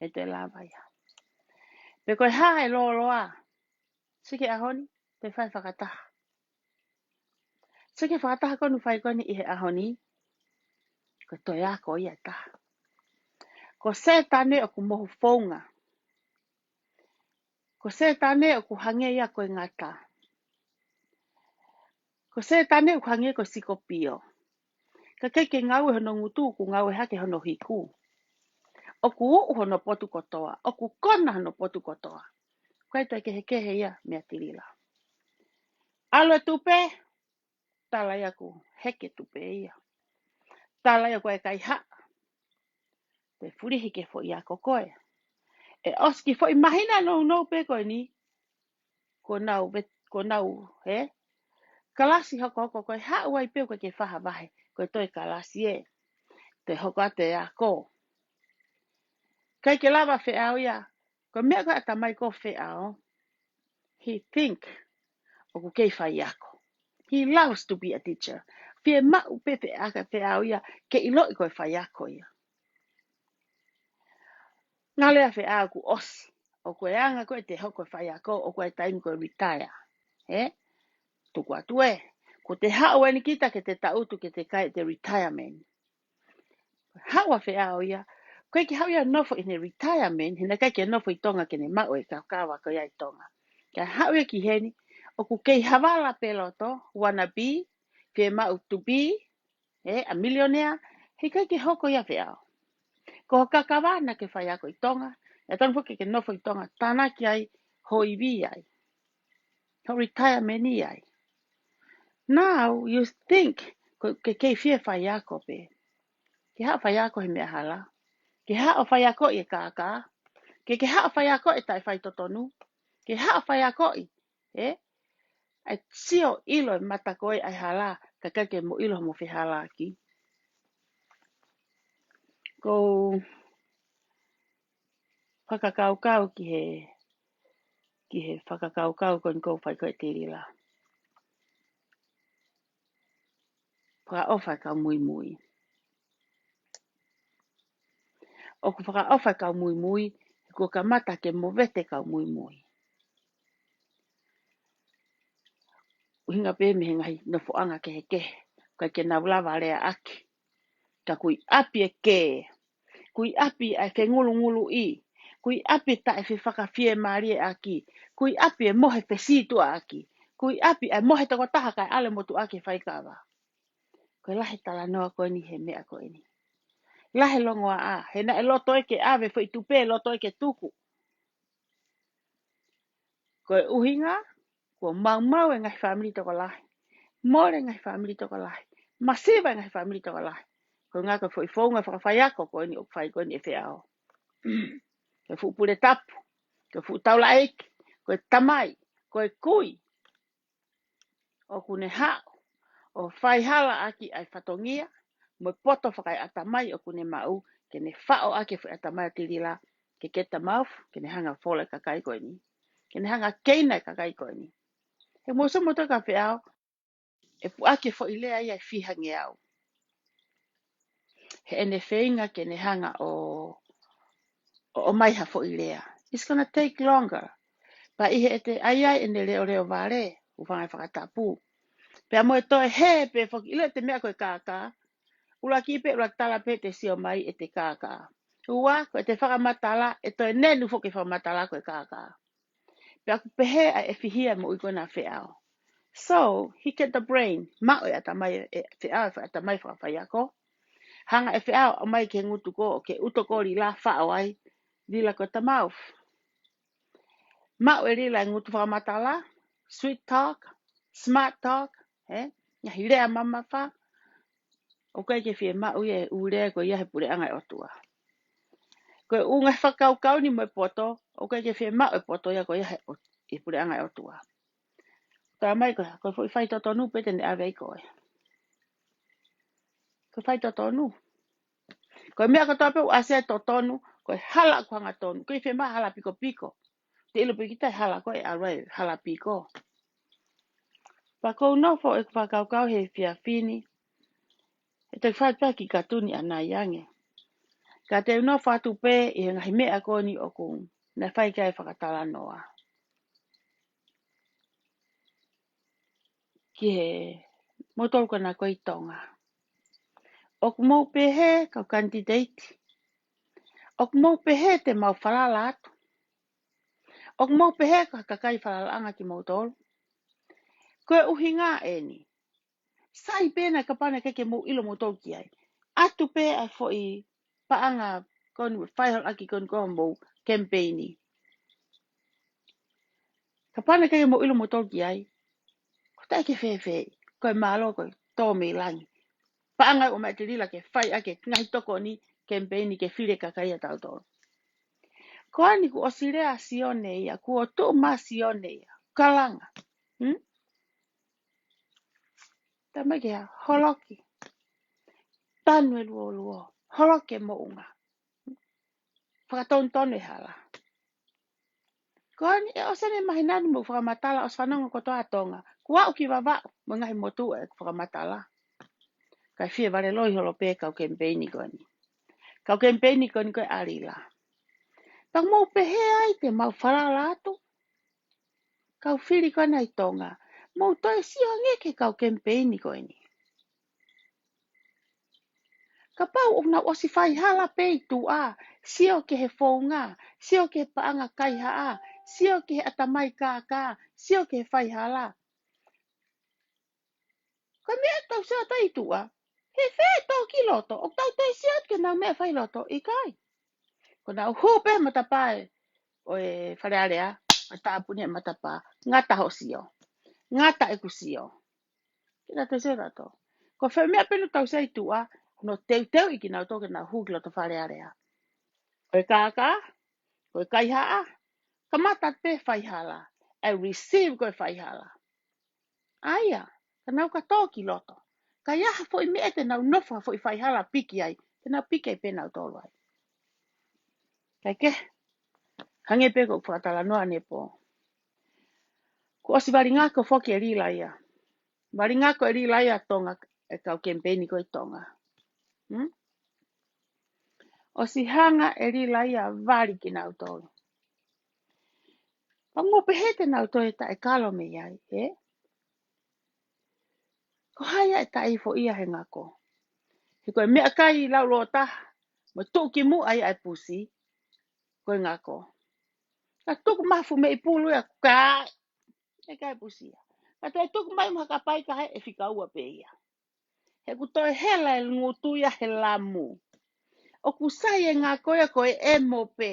ʻE toe lava ia. Pe ko e hā e lōloa. Sio ki he ʻaho ni, toe fai fakataha. Sio ki he fakataha ko eni ʻoku fai ko eni ʻi he ʻaho ni, ko e toe ako ia ʻe taha. Ko Sētane ʻoku mohu founga. Ko Sētane ʻoku hangē ia ko e ngata. Ko Sētane ʻoku hangē ko e sikopio. Ka ʻikai ke ngāue hono ngutu, ʻoku ngāue hake hono hiku. ʻOku uʻu hono potu kotoa, ʻoku kona hono potu kotoa. ʻIkai toe kehekehe ia meia Tilila. ʻAlu e tupe, tala ia ʻoku heke tupe ia. Tala ia ʻoku ʻikai haʻu. Toe fulihi ki he foʻi ako ko ē. ʻE ʻosi kiʻi foʻi māhina nounou pē ko eni. Ko ʻenau vet-, ko ʻenau, he? Kalasi hokohoko ko ē haʻu ai pē ʻoku ʻikai ke fai ha vahe. Ko e toe kalasi ē. Toe hoko atu e ako. ʻIkai ke lava feʻao ia. Ko e meʻa ko e ʻatamai ko e feʻao. He think ʻoku kei faiako. He loves to be a teacher. Fiemaʻu pē feʻa-, feʻao ia ke ʻiloʻi ko e faiako ia. Ngale a feʻao ʻoku ʻosi. ʻOku ʻi ai e anga ko ē te hoko e faiako, ʻoku ʻi ai e taimi ko e retire. He? Tuku atu ē. Ko te haʻu eni kita ke te taʻutu ke te kai ʻete retirement. Haʻu ʻa feʻao ia, ʻOku ʻikai ke haʻu ia ʻo nofo ʻi heʻene retirement, he naʻe ʻikai ke nofo ʻi Tonga ke ne maʻu e kakava ko ia ʻi Tonga. Ka haʻu ia ki heni, ʻoku kei havala pē loto, wannabe, fiemaʻu to be, ē, a millionaire, he ʻikai ke hoko ia Feʻao. Ko ho kakava naʻa ke faiako ʻi Tonga, ʻe tonu foki ke nofo ʻi Tonga, tānaki ai ho ivi ai. Ho retirement ai. Now you think, ko ke kei fie faiako pē. Ke haʻu faiako he meʻa hala. Ke haʻu faiako ʻi he kākā. Ke ke haʻu faiako ʻi he taʻefaitotonu. Ke haʻu faiako ʻi, ē? ʻAi sio ʻilo e mata ko ē ʻa e hala, ka ʻikai ke mo ʻilo mo fehalaaki. Ko u fakakaukau ki he, ki he fakakaukau ko eni ʻoku fai ko ē ʻe Tilila. Fakaʻofa e kau muimui. ʻOku fakaʻofa e kau muimui, he kuo kamata ke movete e kau muimui. ʻUhinga pē mei he ngaahi nofoʻanga kehekehe, ʻikai ke nau lava leaʻaki. Ka kui ʻapi e kē, kui ʻapi ʻa e fengulunguluʻi, kui ʻapi taʻe fefakafiemālieʻaki, kui ʻapi e mohe fesītuʻaʻaki, kui ʻapi ʻa e mohe tokotaha kae ʻalu e motuʻa ke faikava. Ko e lahi e talanoa ko eni he meʻa ko eni. Lahi e longoaʻa, he naʻe loto ʻe ke ʻave foʻi tupe, loto ʻe ke tuku. Ko e ʻuhinga, kuo maumau e ngaahi fāmili tokolahi. Mole e ngaahi fāmili tokolahi. Masiva e ngaahi fāmili tokolahi. Ko e ʻuhinga ko e foʻi founga fakafaiako ko eni ʻoku fai ko eni ʻe Feʻao. Ko e fuʻu pule tapu, ko e fuʻu taulaʻeiki, ko e tamai, ko e kui. ʻOku ne haʻu ʻo fai halaʻaki ʻa e fatongia, mo e poto fakaeʻatamai ʻoku ne maʻu, ke ne faʻo ʻaki e foʻi ʻatamai ʻa Tilila, ke ke tamaufu, ke ne hanga ʻo fola e kakai ko eni. Ke ne hanga ʻo keina e kakai ko eni. He mou sio moutolu kia Feʻao, ʻe puʻaki e foʻi lea ia ʻe fiha ngeau. He ʻene feinga ke ne hanga ʻo, ʻo, ʻomai ha foʻi lea. It's gonna take longer. Pea ʻi heʻete ʻai ai ʻene leʻoleʻo vale, ʻoku fanga e fakatapu. Pea mo e toe hē pē foki, ʻilo ʻete meʻa ko e kākā. ʻUluaki pē, ʻuluaki tala pē te sio mai ʻete kākā. Ua, ko ʻete fakamatala, ʻe toe nenu foki e fakamatala ko e kākā. Pea ʻoku pehē ʻa e fihia mo ʻi kona Feʻao. So, he get the brain, maʻu e ʻatamai ʻe Feʻao, e ʻatamai fakafaiako. Hanga ʻe Feʻao ʻo ʻomai ki he ngutu ko, ke uto ko Lila faʻo ai, Lila ko e tamaufu. Maʻu ʻe Lila e ngutu fakamatala, sweet talk, smart talk, ē? Ngaahi lea mamafa, ʻoku ʻikai ke fiemaʻu ia e ʻū lea ko ia he puleʻanga ʻo e ʻOtua. Ko e ʻū ngaahi fakakaukau ni mo e poto, ʻoku ʻikai ke fiemaʻu e poto ia ko ia he ʻo, he puleʻanga ʻo e ʻOtua. Talamai ko e, ko e foʻi faitotonu pē te ne ʻave ai koe. Ko e faitotonu. Ko e meʻa kotoa pē ʻoku ʻasi ai e totonu, ko e hala ʻoku hangatonu. ʻIkai fiemaʻu hala pikopiko. Te ʻilo pē kita e hala ko ē, ʻalu ai e hala piko. Pea ʻoku ou nofo ʻeku fakakaukau he efiafi ni, ʻe te fai pē ki he katuni ʻanai ange. Ka te u nofo atu pē ʻi he ngaahi meʻa ko eni ʻoku ne fai ki ai e fakatalanoa. Ki he moutolu ko ena ko ē ʻi Tonga. ʻOku mou pehē kau kanititeiti. ʻOku mou pehē te mau falala atu. ʻOku mou pehē ko e kakai falalaʻanga kimoutolu. Ko e ʻuhinga eni. Sai pē naʻe kapau naʻe ʻikai ke mou ʻilo moutolu ki ai. ʻAtu pē ʻa e foʻi paʻanga ko eni, faihala ʻaki ko eni ko homou kemipeini. Kapau naʻe ʻikai ke mou ʻilo moutolu ki ai. Ko e taʻe ke fēfē, ko e mālō ko e tō mei langi. Paʻanga ʻoku ʻomai ʻe Tilila ke fai ʻaki e ngaahi tokoni kemipeini ke fili e kakai ʻatautolu. Ko eni kuo ʻosi lea ʻa Sione ia, kuo tuʻu mai ʻa Sione ia. Kalanga. Hmm? Talamai ke holoki. Tanu e luoluo. Holoki e moʻunga. Fakatonutonu e hala. Ko eni ʻe ʻosi eni e māhina ni mo e fakamatala ʻosi fanongo kotoa ʻa Tonga. Kuo aʻu ki Vavaʻu mo e ngaahi motuʻa e fakamatala. Kae fie vale loi holo pē kau kemipeini ko eni. Kau kemipeini ko eni ko ē ʻa Lila. Pea mou pehē ai te mau falala atu. Kau fili ko ena ʻi Tonga. Mou toe sio ange ki he kau kemipeini ko eni. Kapau ʻoku nau ʻosi faihala pē ʻi tuʻa, sio ki he founga, sio ki he paʻanga kaihaʻa, sio ki he ʻatamai kākā, sio ki he faihala. Ko e meʻa tau sio atu ai ʻi tuʻa, he fē tō ki loto, ʻoku tau toe sio atu ki he nau meʻa fai loto, ʻikai. Ko nau hū pē matapā ʻo e Fale Alea, ʻo tāpuni e matapā, ngata hoʻo sio. Ngata ʻeku sio. Ke tau sio tautolu. Ko e fē meʻa pē ʻoku tau sio ai ʻi tuʻa, hono teuteuʻi kinautolu ke nau hū ki loto Fale Alea. Ko e kākā, ko e kaihaʻa, kamata pē faihala, ʻe receive ko e faihala. ʻA ia, ka nau ka tō ki loto. Ka ʻi ai ha foʻi meʻa te nau nofo ha foʻi faihala piki ai, te nau piki ai pē nautolu ai. Kae kehe, hangē pē ko ʻeku fakatalanoa ʻanepō. Kuo ʻosi vali ngako foki e lila ia. Vali ngako e lila ia ʻa Tonga, e kau kemipeini ko ē ʻi Tonga. Hmm? ʻOsi hanga e lila ia ʻo vali kinautolu. Pea ʻoku pehē te nau toe taʻekalo mei ai, ē? Ko hai ʻe taʻeifo ia he ngako? He ko e meʻakai laulōtaha, mo tuʻukimuʻa ia ʻa e pusi, ko e ngako. Ka tuku mai ha fuʻu meʻi pulu ia, ka, ʻe ʻikai pusi ia. Ka toe tuku mai mo ha kapai ka he ʻe fika ua pē ia. He ʻoku toe hela e ngutu ia he lamu. ʻOku sai e ngako ia ko e ʻemo pē.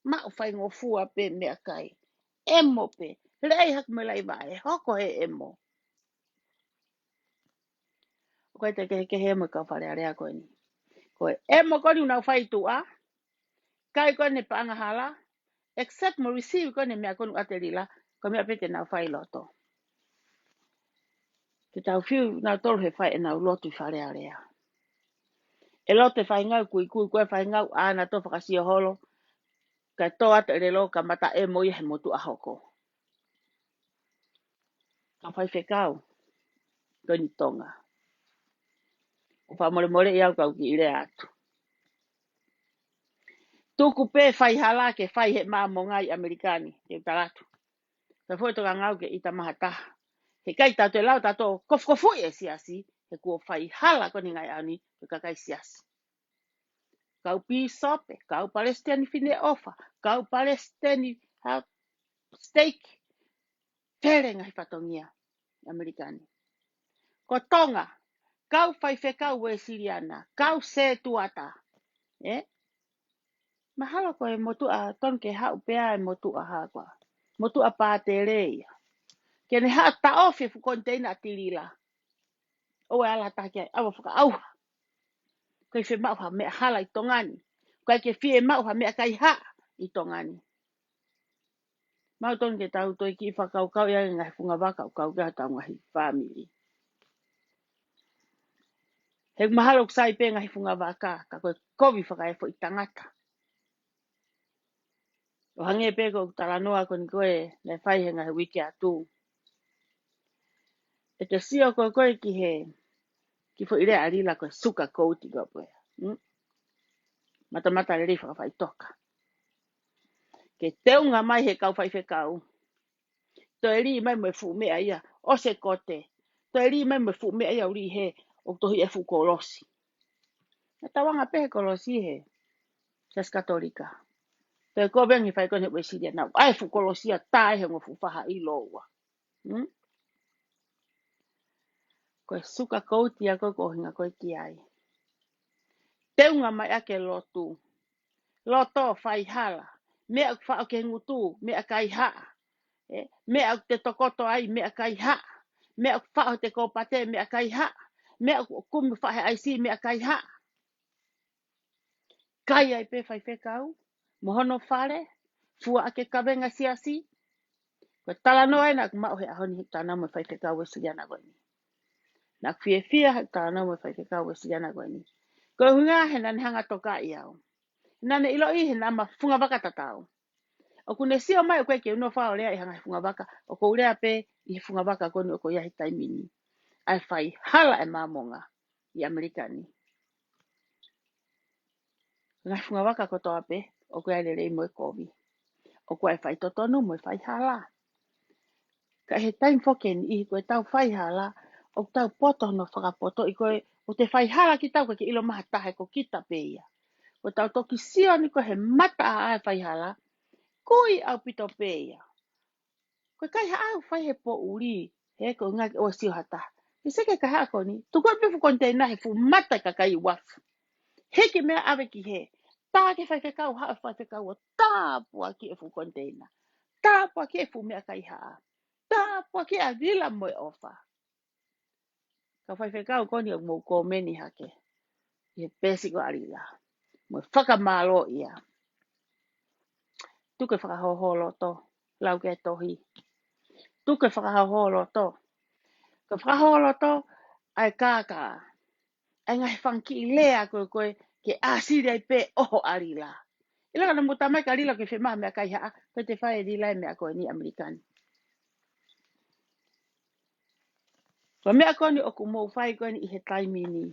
Maʻu faingofua pē meʻakai. ʻEmo pē. Leʻei haku mei laiva ʻe hoko he ʻemo. ʻOku ʻikai te kehekehe ʻemo e kau Fale Alea ko eni. Ko e ʻemo ko eni ʻoku nau fai ʻi tuʻa. Kai ko eni paʻanga hala. Accept mo receive ko eni meʻa ko eni ʻa e lila. Ko e meʻa pē te nau fai ʻi loto. Ke tau fiu nautolu he fai ʻenau lotu ʻi Fale Alea. ʻE loto e faingau kuikui ko e faingau ʻa nautolu fakasio holo. Kae tō atu e lelo kamata ʻemo ia he motuʻa hoko. Kau faifekau. Ko eni Tonga. ʻOku fakamolemoleʻi au kau kiʻi lea atu. Tuku pē faihala ke fai he Māmonga ʻi ʻAmelika ni, te u tala atu. Ka foʻi tokanga au ke ʻita mai ha taha. He ʻikai tautolu lau tautolu kofukofuʻi e siasi, he kuo faihala ko eni ngaahi ʻaho ni, ko e kakai siasi. Kau pīsope, kau palesiteni fineʻofa, kau palesiteni ha stake, pele ngaahi fatongia ʻi ʻAmelika ni. Ko Tonga, kau faifekau Uēsiliana, kau setuata. Ē? Mahalo ko e motuʻa tonu ke haʻu pē ʻa e motuʻa hā koā. Motuʻa pātele ia. Ke ne haʻu taʻofi e fuʻu koniteina ʻa e lila. ʻOua ʻe ala ha taha ki ai, ʻoua fakaʻauha. ʻIkai fiemaʻu ha meʻa hala ʻi Tonga ni. ʻIkai ke fiemaʻu ha meʻa kaihaʻa ʻi Tonga ni. Maʻu tonu ke tau toe kiʻi fakakaukau ia ngaahi fungavaka ʻoku kau ki ai hotau ngaahi fāmili. He mahalo ʻoku sai pē ngaahi fungavaka, ka ko e kovi fakaefo ʻi tangata. ʻO hangē pē ko ʻeku talanoa ko eni ko ē, naʻe fai he ngaahi uike atu. ʻE te sio ko ē ko ē ki he, ki he foʻi lea ʻa e lila ko e suka kouti ko ē. Hmm? Matamata lelei fakafaʻitoka. Ke teunga mai he kau faifekau. Toe lī mai mo e fuʻu meʻa ia, ʻosi e kote. Toe lī mai mo e fuʻu meʻa ia ʻuli he, ʻoku tohi e fuʻu kolosi. ʻE tauanga pē he kolosi he, Siasi Katolika. Toe kovi ange fai ko eni Uēsiliana. ʻAi fuʻu kolosi ia tae he ongo fuʻu faha ʻi loua. Hmm? Ko e suka kouti ia ko ē ʻoku ʻuhinga ko ē ki ai. Teunga mai ʻa e lotu. Loto faihala. Meʻa ʻoku faʻo ki he ngutu, meʻa kaihaʻa. Ē, meʻa ʻoku te tokoto ai, meʻa kaihaʻa. Meʻa ʻoku faʻo he te kōpate, meʻa kaihaʻa. Meʻa ʻoku kumi faʻo he ʻaisi, meʻa kaihaʻa. Kai ai pē faifekau, mo hono fale, fua ʻaki e kavenga siasi. Ko e talanoa ē naʻa ku maʻu he ʻaho ni he talanoa mo e faifekau Uēsiliana ko eni. Naʻa ku fiefia he talanoa mo e faifekau Uēsiliana ko eni. Ko e ʻuhinga he naʻa ne hanga tokaʻi au. Naʻa ne ʻiloʻi he naʻa ma fungavaka tatau. ʻOku ne sio mai ʻoku ʻikai ke u nofo au ʻo lea ʻi ha ngaahi fungavaka, ʻoku ou lea pē ʻi he fungavaka ko eni ʻoku ʻi ai he taimi ni. ʻA e faihala e Māmonga ʻi ʻAmelika ni. Ngaahi fungavaka kotoa pē, ʻoku ʻi ai e lelei mo e kovi. ʻOku ʻi ai e faitotonu mo e faihala. Ka ʻi he taimi foki eni ʻi he ko e tau faihala, ʻoku tau poto hono fakapotoʻi ko ē ʻOku te faihala kitaua, ʻikai ke ʻilo mai ha taha, ko kita pē ia. ʻOku tau toki sio ni ko e he mata ʻa e faihala, kui ʻaupito pē ia. Ko e kaihaʻa ʻoku fai he poʻuli, he ko e ʻuhinga ke ʻoua sio ha taha. Ke sio ki he kaihaʻa ko eni, tuku pē fuʻu koniteina he fuʻu mata e kakai uafu. Hiki mei ai ʻave ki hē. Tā ki he faifekau, haʻu e faifekau ʻo tāpuakiʻi e fuʻu koniteina. Tāpuakiʻi e fuʻu meʻa kaihaʻa. Tāpuakiʻi ʻa Lila mo e ʻofa. Kau faifekau, ko eni ʻoku mou komeni hake ʻi he peesi ko ē ʻa Lila. Mo e fakamālō ia. Tuku e fakahōhōloto, lau ki he tohi. Tuku e fakahōhōloto. Ko e fakahōhōloto ʻa e kākā. ʻA e ngaahi fanga kiʻi lea ko ē, ko ē ke ʻāsili ai pē ʻoho ʻa Lila. ʻIlo ka naʻa mou tā mai kia Lila ke fiemaʻu ha meʻa kaihaʻa, ko e te fai ʻe Lila e meʻa ko eni ʻAmelika ni. Ko e meʻa ko eni ʻoku mou fai ko eni ʻi he taimi ni.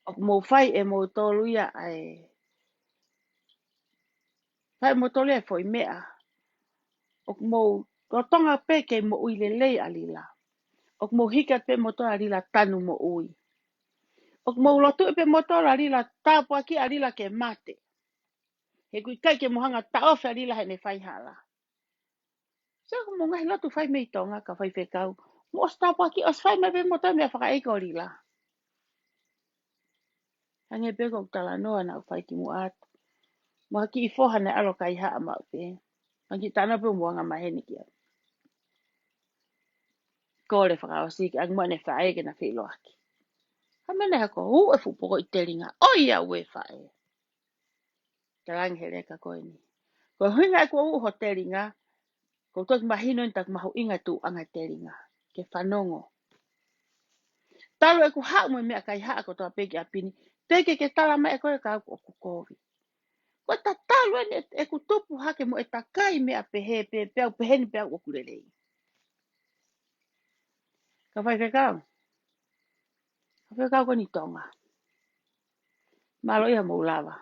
ʻOku mou fai ʻe moutolu ia ʻa e, fai ʻe moutolu ia e foʻi meʻa. ʻOku mou lolotonga pē ke moʻui lelei ʻa Lila. ʻOku mou hiki atu pē moutolu ʻa Lila tanu moʻui. ʻOku mou lotuʻi pē moutolu ʻa Lila, tāpuakiʻi ʻa Lila ke mate. He ʻoku ʻikai ke mou hanga ʻo taʻofi ʻa Lila heʻene faihala. Sio, ko e ngaahi lotu fai mei Tonga, kau faifekau. Mou ʻosi tāpuakiʻi, ʻosi fai mai pē moutolu e meʻa fakaʻeiki ʻo Lila. Hangē pē ko ʻeku talanoa naʻa ku fai kimuʻa atu. Mo ha kiʻi foha naʻe ʻalu ʻo kaihaʻa maʻu pē. Hangē ko e talanoa pē ʻoku mou anga maheni kia au. Kole fakaʻosi ke ʻange muʻa ʻene faʻē ke na feʻiloaki. Ka mene hako, ʻū e fuʻu poko ʻi telinga. ʻOiauē faʻē. Talaange he leka ko eni. Ko e ʻuhinga ʻeku ʻū ho telinga, ʻoku ou toki mahino eni ʻoku mahuʻinga e tuʻuʻanga telinga. Ke fanongo. Talu ʻeku haʻu mo e meʻa kaihaʻa kotoa pē ki ʻapi ni, teʻeki ke tala mai ʻe koe ka ʻoku kovi. Ko e tatali eni ʻeku tupu hake mo e takai meʻa pehē pē, peau pehē ni peau ʻoku lelei. Kau faifekau. Kau faifekau ko eni Tonga. Mālō ia mou lava.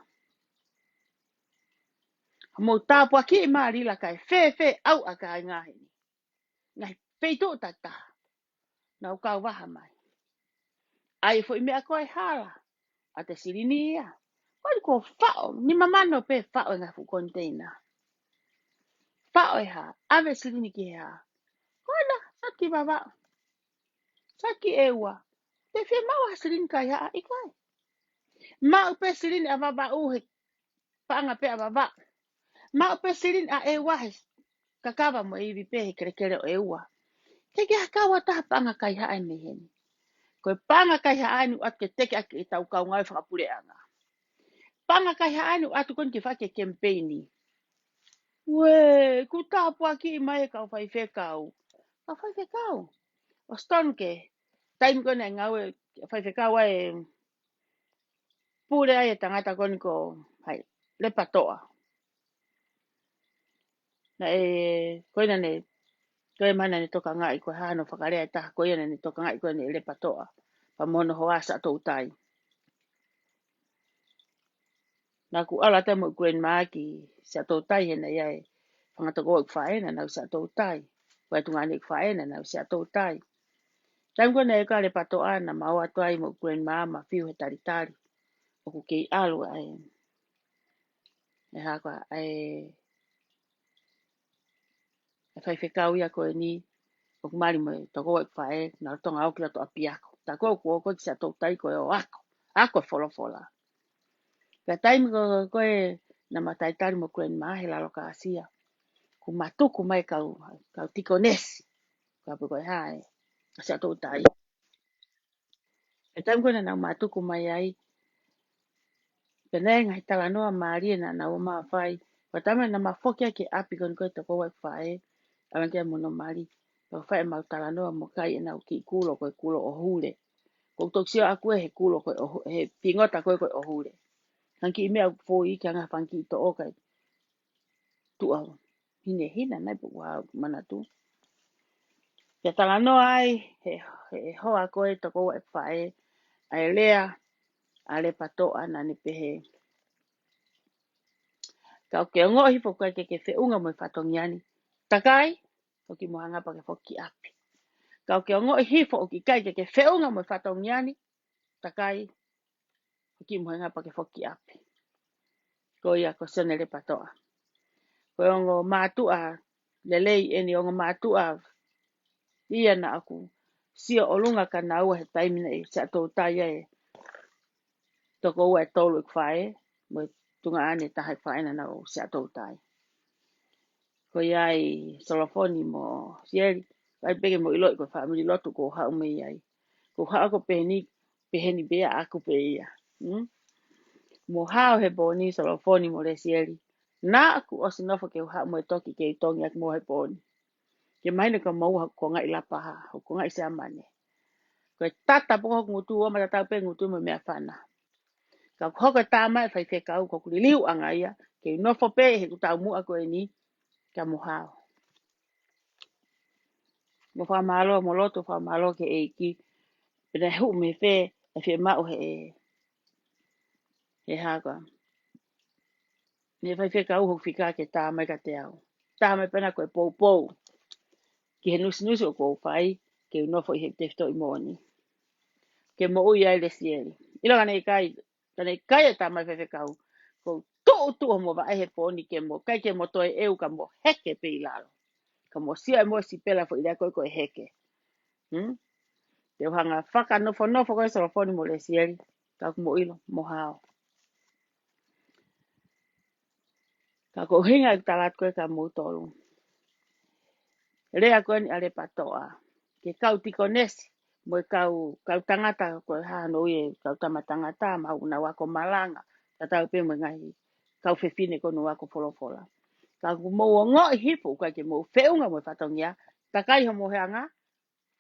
Mou tāpuakiʻi mai ʻa Lila kae fēfē ʻa e kāinga heni. Ngaahi feituʻu tatau. Naʻa ku kau vaha mai. ʻAi e foʻi meʻa ko e hala. ʻA e silini ia. Ko eni ko e faʻo. Nima mano pē faʻo e ngaahi fuʻu koniteina. Faʻo e hā. ʻAve silini ki he hā. Ko ena, sio ki Vavaʻu. Sio ki ʻEua. Te fiemaʻu ha silini kaihaʻa ʻikai. Maʻu pē silini ʻa Vavaʻu he paʻanga pē ʻa Vavaʻu. Maʻu pē silini ʻa ʻEua he kakava mo e ivi pē he kelekele ʻo ʻEua. Teʻeki ha kau ha taha paʻanga kaihaʻa ʻe mei heni. Ko e paʻanga kaihaʻa eni ʻoku ʻatu ke teke ʻaki ʻetau kau ngāue fakapuleʻanga. Paʻanga kaihaʻa eni ʻoku ʻatu ko eni ke fai ki he kemipeini. Uē, kuo tāpuakiʻi mai e kau faifekau. Kau faifekau. ʻOsi tonu ke. Taimi ko ē naʻe ngāue faifekau ai e pule ai e tangata ko eni ko, hai, Lepatoʻa. Naʻe, ko ena ne, ko e mana ne tokangaʻi ko e hano fakalea e taha, ko ia ne tokangaʻi ko ena e Lepatoʻa. Pea mo hono hoa Siaʻatoutai. Naʻa ku ʻalu atu mo e grandma ki Siaʻatoutai he naʻe ʻi ai e fanga tokoua ʻeku faʻē naʻa nau Siaʻatoutai. Ko e tuongaʻane ʻeku faʻē naʻa nau Siaʻatoutai. Taimi ko ē naʻe ʻikai ko Lepatoʻa naʻa ma ō atu ai mo e grandma ma fiu he talitali. ʻOku kei ʻalu ai. E hā ko ē, e faifekau ia ko eni, ʻoku mali mo e tokoua ʻeku faʻē, naʻa nau lolotonga ō ki loto ʻapiako. Tā ko ē ʻoku ō ko ē ki Siaʻatoutai ko e ō ako, ako e folofola. Pea taimi ko ē, ko ē naʻa ma talitali mo e grandma he lalo kāsia. Kuo ma tuku mai kau, kau tikonesi. Kau pē ko e hā e, Siaʻatoutai. Pea taimi ko ē naʻa nau ma tuku mai ai. Pea naʻe ngaahi talanoa mālie naʻa nau ō mai ʻo fai. Pea taimi naʻa ma foki ai ki ʻapi ko eni ko e tokoua ʻeku faʻē. ʻAlu ange ki ai mo hono mali. Pea fai ʻemau talanoa mo kai ʻenau kiʻi kulo ko e kulo ʻo Hule. ʻOku ou toki sio ʻaku ē he kulo ko e ʻo Hu-, he pingota ko ē ko e ʻo Hule. Hangē kiʻi meʻa ʻoku foʻi ke anga fanga kiʻi toʻo kai. Tuʻa hinehina nai pē ʻoku ou manatu. Pea talanoa ai, he, he hoa ko e tokoua ʻeku faʻē, ʻa e lea ʻa Lepatoʻa naʻa ne pehē. Ka ʻoku ke ongoʻi hifo ko ē ke ke feʻunga mo e fatongia ni. Takai, ʻoku ke mou hanga pē ke foki ki ʻapi. Ka ʻoku ke ongoʻi hifo ʻoku ʻikai ke ke feʻunga mo e fatongia ni, takai ho kiʻi mohenga pea ke foki ki ʻapi. Ko ia ko Sione Lepatoʻa. Ko e ongo mātuʻa lelei eni, ongo mātuʻa ia naʻa ku sio ʻolunga kia naua he taimi naʻe Siaʻatoutai ai e tokoua ʻe tolu ʻeku faʻē, mo e tuongaʻane ʻe taha ʻeku faʻē naʻa nau Siaʻatoutai. Ko ia ai Solofoni mo Sieli, ʻikai pē ke mou ʻiloʻi ko e fāmili lotu ʻoku ou haʻu mei ai. ʻOku ou haʻu ko pehē ni, pehē ni pē ʻaʻaku pē ia. Hmm? Mo hao he pō ni Solofoni mo Lesieli. Naʻa ku ʻosi nofo ke u haʻu mo e toki ke u tongi ʻaki mo he pō ni. Ke mahino kia moua hoku kongaʻi Lapaha, hoku kongaʻi Siamane. Ko e tata pē ko hoku ngutu, ʻo ma tatau pē ngutu mo e meʻafana. Ka ʻoku hoko e tā mai faifekau ko ʻeku liliuʻanga ia, ke u nofo pē heʻeku taumuʻa ko eni, kia mo hao. Mo fakamālō, mo loto fakamālō ki he ʻEiki, pea naʻe hū mei fē, ʻe fiemaʻu he, he haka. Ne faifekau hoku fika ke tā mai kiate au. Tā mai pē ena ko e poupou. Ki he nusinusi ʻoku ou fai, ke u nofo ʻi he tefitoʻi moʻoni. Ke moʻui ai Lesieli. ʻIlo ka naʻe ʻikai, ka naʻe ʻikai e tā mai faifekau. ʻOku ou tuʻutuʻu mo vaʻe he pō ni ke mo, ʻikai ke mo toe ʻeu ka mo heke pē ʻi lalo. Ka mo sio ʻe mo sipela foʻi lea ko e ko e heke. Hmm? Te u hanga fakanofonofo ko e Solofoni mo Lesieli. Ka ʻoku mou ʻilo, mo hao. Ka ko e ʻuhinga ʻeku tala atu ko e kia moutolu. Lea ko eni ʻa Lepatoʻa. Ke kau tikonesi, mo e kau, kau tangata ko e hano ʻi he kau tama tangata, ma ʻoku nau ako malanga, tatau pē mo e ngaahi kau fefine ko ʻenau ako folofola. Ka ʻoku mou ongoʻi hifo, ʻoku ʻikai ke mou feʻunga mo e fatongia, takai ho mohenga,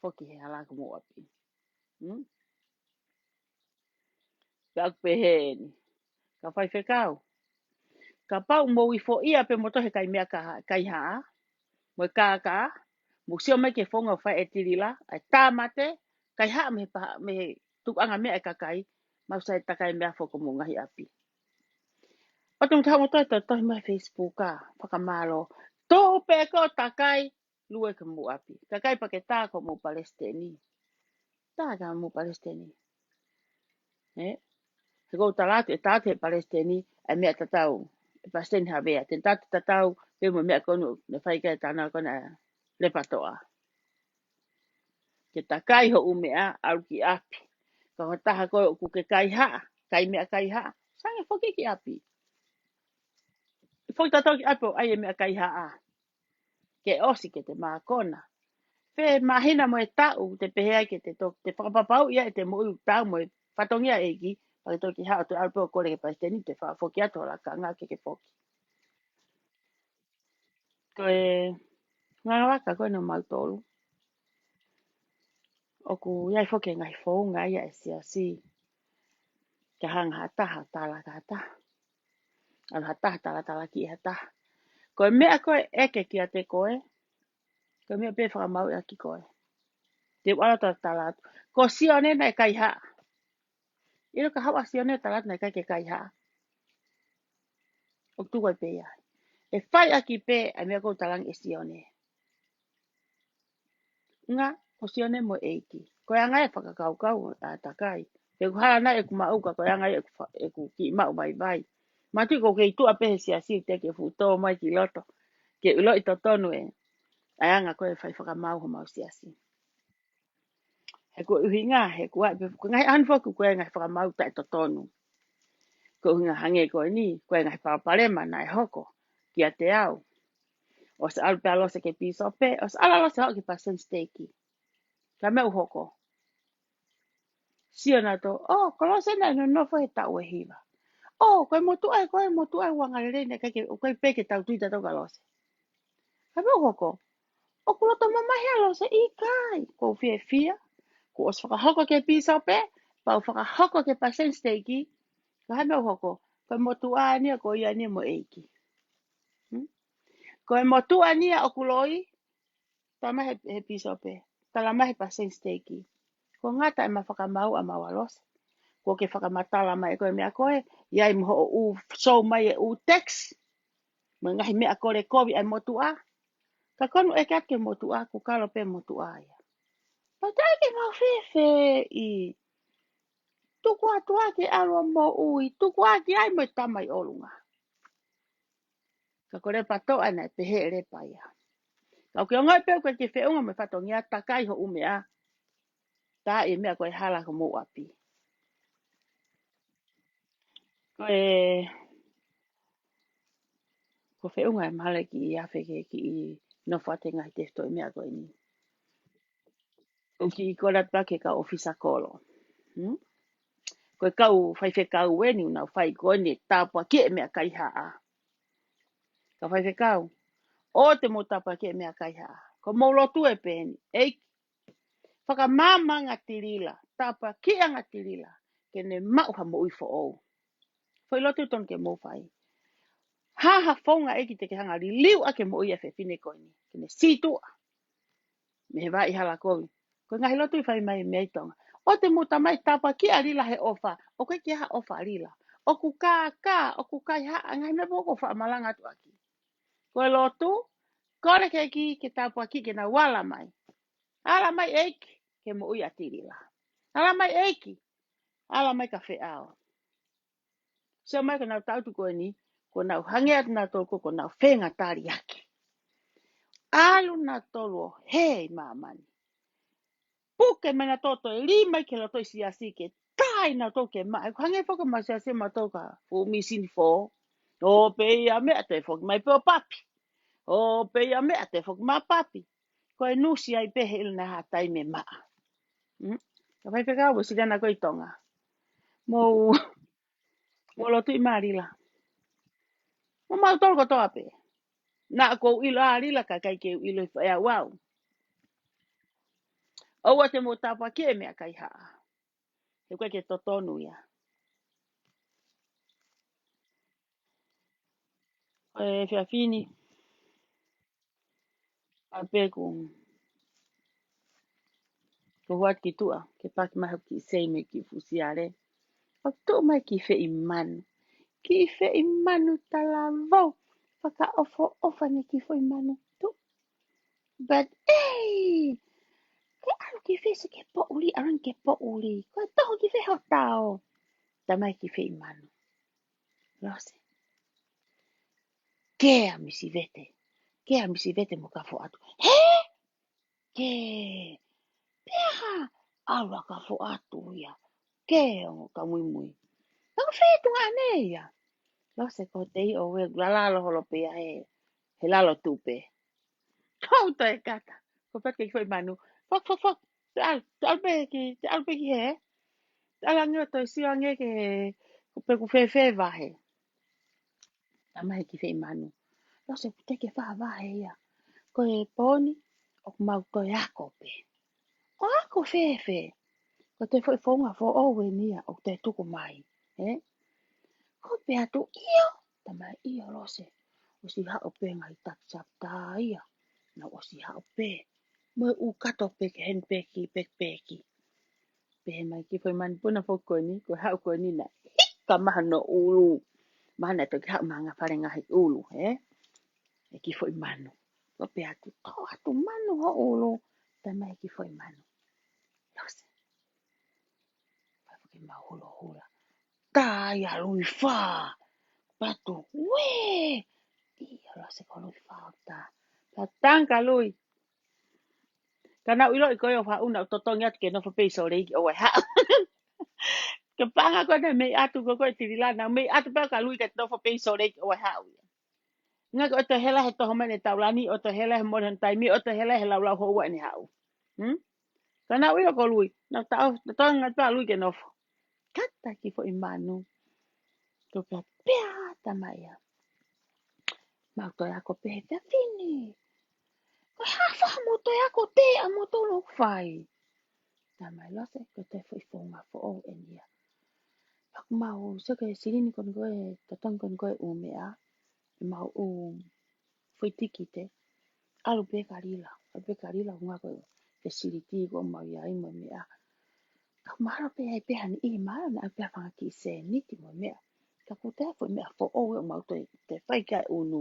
foki he hala ko mou ʻapi. Hmm? Ka ʻoku pehē ni. Ka faifekau. Kapau mou ifoʻia pē mo tohi kai meʻa ka, kaihaʻa. Mo e kākā. Mou sio mai ki he founga ʻoku fai ʻe Tilila. ʻAi tāmate. Kaihaʻa mei he paha, mei he tukuʻanga meʻa ʻa e kakai. Mau sai takai meʻa foki mo e ngaahi ʻapi. ʻOtu mo taha mo toe tohi mai Facebook ā. Fakamālō. Tuʻu pē ko takai. Lue ki homou ʻapi. Kakai pea ke tā ki homou palesiteni. Tā ki homou palesiteni. Ē? He ʻoku ou tala atu, ʻe tā atu he palesiteni, ʻa e meʻa tatau. ʻE Palesiteni Havea. Te ne tā atu tatau, pea mo e meʻa ko eni, naʻe fai ki ai e tānaki ko ena ʻa Lepatoʻa. Ke takai hoʻo meʻa, ʻalu ki ʻapi. Ka ko e taha ko ē ʻoku ke kaihaʻa, kai meʻa kaihaʻa. Sai ange foki ki ʻapi. Foki tatau ki ʻapi ʻo ʻai e meʻa kaihaʻa. Ke ʻosi ke te mākona. Pea māhina mo e taʻu te pehē ai ke te toki, te fakapapauʻi ʻa e te moʻui ʻoku taau mo e fatongia ʻa e ʻEiki, pea ke toki haʻu ʻo toe ʻalu pē ʻo kole ki he palesiteni te fakafoki atu ho lakanga ke ke foki. Ko e ngaahi vaka ko ena ʻo mautolu. ʻOku ʻi ai foki e ngaahi founga ia ʻa e siasi. Ke hanga ha taha, tala ki ha taha. ʻAlu ha taha, talatalakiʻi ha taha. Ko e meʻa ko ē ʻeke kiate koe, ko e meʻa pē ʻe fakamaauʻi ʻaki koe. Te u ʻalu atu ʻo tala atu. Ko Sione naʻe kaihaʻa. ʻIlo ka haʻu ʻa Sione tala atu naʻe ʻikai ke kaihaʻa. ʻOku tuku ai pē ia. ʻE fai ʻaki pē ʻa e meʻa ʻoku ou talaange ʻe Sione. Ngā, ko Sione mo e ʻEiki. Ko e anga ia e fakakaukau ʻa takai. He ʻoku hala nai ʻeku maʻu ka ko e anga ia ʻeku fa-, ʻeku kiʻi maʻu vaivai. Mātuʻa ʻoku ou kei tuʻa pē he siasi ʻoku teʻeki ke fuʻu tō mai ki loto. Ke u ʻiloʻi totonu ē. ʻA e anga ko ē ʻe fai fakamaau homau siasi. He ko e ʻuhinga, he ko e, ko e ngaahi ʻaho ni foki ko e ngaahi fakamaau taʻetotonu. Ko e ʻuhinga hangē ko eni, ko e ngaahi palopalema naʻe hoko kiate au. ʻOsi ʻalu pē ʻa Lose ki he pīsope, ʻosi ʻalu ʻa Lose ʻo aʻu ki he palesiteni siteiki. Ka meʻa ʻoku hoko. Sio nautolu, ʻō, ko Lose naʻe nonofo he taʻu ʻe hiva. ʻŌ, ko e motuʻa ē, ko e motuʻa ʻoku angalelei naʻe ʻikai ke, ʻoku ʻikai pē ke tau tui tautolu kia Lose. Ka meʻa ʻoku hoko. ʻOku loto mamahi ʻa Lose, ʻikai. ʻOku ou fiefia. Kuo ʻosi fakahoko ki he pīsope, pea u fakahoko ki he palesiteni siteiki. Ka meʻa ʻoku hoko. Ko e motuʻa eni ia, ko ia eni ia mo e ʻEiki. Hmm? Ko e motuʻa eni ia ʻoku loi, tala mai he, he pīsope, tala mai he palesiteni siteiki. Kuo ngata ʻema fakamaau ʻa maua ʻa Lose. Kuo ke fakamatala mai ʻe koe meʻa ko ē, ʻi ai mo hoʻo ʻū sō mai e ʻū text. Mo e ngaahi meʻa kole kovi ʻa e motuʻa. Ka ko hono ʻeke atu ki he motuʻa, kuo kalo pē motuʻa ia. Pea te ai ke mau fēfēʻi. Tuku atu ā ke ʻalu ʻo moʻui, tuku ā ki ai mo e tama ʻi ʻolunga. Ka ko e lepa toʻa naʻe pehē ʻe lepa ia. Ka ʻoku ke ongoʻi pē ʻoku ke feʻunga mo e fatongia takai ho ʻumea. Tā e meʻa ko e hala ko mou ʻapi. Ko e, ko feʻunga e male ki afe ke kiʻi nofo atu he ngaahi tefitoʻi meʻa ko eni. ʻOku kiʻi kola pake ka ʻōfisa kolo. Hmm? Ko e kau faifekau eni ʻoku nau fai ko eni tāpuakiʻi e meʻa kaihaʻa. Ka faifekau, ʻoua te mou tāpuakiʻi e meʻa kaihaʻa. Ko mou lotu ē pē eni. ʻEiki, fakamāmā ange ʻa Tilila, tāpuakiʻi ange ʻa Tilila, ke ne maʻu ha moʻui foʻou. Foʻi lotu tonu ke mou fai. Hā ha founga ʻEiki te ke hanga liliu ʻaki e moʻui ʻa e fefine ko eni, ke ne sītuʻa mei he vaʻa ʻi Halakovi. Ko e ngaahi lotu ʻoku fai mai mei Tonga. ʻOua te mou tamai tāpuakiʻi ʻa Lila he ʻofa, ʻoku ʻikai ke ʻi ai ha ʻofa ʻa Lila. ʻOku kākā, ʻoku kaihaʻa, ngaahi meʻa pē ʻoku ou faʻa malanga atu ʻaki. Ko e lotu, kole ki he ʻEiki ke tāpuakiʻi ke nau ala mai. Ala mai ʻEiki, ke moʻui ʻa Tilila. Ala mai ʻEiki, ala mai ka feʻao. Sio mai ko ʻenau tautu ko eni, ko ʻenau hangē atu nautolu ko, ko ʻenau fengataliaki. ʻAlu nautolu ʻo hē ʻi māmani. Puke mai nautolu ʻo toe lī mai ki loto ʻi he siasi ke tā nautolu ke maʻa. Ko e hangē foki ʻemau siasi ʻomautolu ka fuʻu misini fō. ʻO pē ia meʻa toe foki mai pē ʻo papi. ʻO pē ia meʻa toe foki mai papi. Ko e nusi ai pē he ʻilo naʻa ha taimi ʻe maʻa. Hmm? Ka faifekau Uēsiliana ko ē ʻi Tonga. Mou Mou lotu ʻi mālila. Mo mautolu kotoa pē. Naʻa ʻoku ou ʻilo ʻa Lila ka ʻikai ke u ʻilo ʻi fai au au. ʻOua te mou tāpuakiʻi e meʻa kaihaʻa. He ʻoku ʻikai ke totonu ia. ʻE fiafini. ʻA pē ko, ko hoat ki tuʻa, ke paki mai hoku kiʻi sei mei kiʻi fuʻu siale. ʻO tuʻu mai kiʻi feʻi manu. Kiʻi feʻi manu talavou. Fakaʻofoʻofa ʻene kiʻi foʻi manu. Tuʻu. But, ei! Ke ʻalu ki fē se ke poʻuli, ʻalu ke poʻuli. Ko e toho ki fē ho tao. Tamai kiʻi feʻi manu. Lose. Kē ʻa Misi Vete. Kē ʻa Misi Vete mo ka foʻatu. Hē? Kē. Pea hā? ʻAlu ʻa ka foʻatu ia. Kē ongo ka muimui. Ka ko fē tuʻunga ʻanai ia. Lose ko te i ʻo e lalalo holo pē ia he, he lalo tupe. Kou toe kata. Ko pē ke kiʻi foʻi manu. Fok, fok, fok. Te ʻalu, te ʻalu pē ki, te ʻalu pē ki hē. Te ʻalu ange ʻo toe sio ange ke, ko pē ʻoku fēfē vahe. Tamai kiʻi feʻi manu. Lose ʻoku teʻeki ke fai ha vahe ia. Ko e pō ni, ʻoku mau toe ako pē. ʻO ako fēfē. Ko e toe foʻi founga foʻou eni ia, ʻoku toe tuku mai. Ē? Ko pē atu ʻio, tamai ʻio Lose. ʻOsi haʻu pē ngaahi taki sapta ia. Naʻa ʻosi haʻu pē. Mo e ʻū kato pē ke heni pē ki pekipeki. Pehē mai kiʻi foʻi manu puna foki ko eni, ko e haʻu ko eni naʻe hika mai hono ʻulu. Mahalo naʻe toki haʻu mei he ngaahi fale ngaahi ʻulu, ē? ʻE kiʻi foʻi manu. Ko pē atu, tō atu manu ho ʻulu. Tamai kiʻi foʻi manu. Lose. Fai foki mau hulohula. Tā ia Lui Fā. Patu, uē! ʻIo Lose ko Lui Fā ʻo tā. Ka tangka Lui. Ka naʻa ku ʻiloʻi ko e ʻo faʻu naʻa ku totongi atu ke nofo pē ʻi Sōleki ʻo ʻai haʻu. Ke panga ko ena mei atu ko ko e Tilila naʻa ku mei atu pē ka Lui ke nofo pē ʻi Sōleki ʻo ʻai haʻu ia. Ngā ko e toe hela he toho mai ʻene taulani, ʻo toe hela he mole hono taimi, ʻo toe hela he laulau houa ʻene haʻu. Hmm? Ka naʻa ku ʻilo ko Lui, naʻa ku taʻo, taʻo ngā tā Lui ke nofo. Kata kiʻi foʻi manu. Ko pea pea tamai ia. Mau toe ako pē he fiafini. Ko e hā fua mou toe ako te a mou tolo fai. Tamai Lose, ko e toe foʻi founga foʻou eni ia. Pea ʻoku mau sio ki he silini ko eni ko e, totongi ko eni ko e ʻū meʻa. ʻEmau ʻū foʻi tikite. ʻAlu pē ka Lila, ʻalu pē ka Lila, ʻunga ko e, ke siliti ko mau ia i mo e meʻa. Ka mahalo pē ai pē hani ʻi mahalo naʻe pē fanga kiʻi sēniti mo e meʻa. Ka ko e toe foʻi meʻa foʻou ʻoku mau toe, toe fai ki ai ʻunu.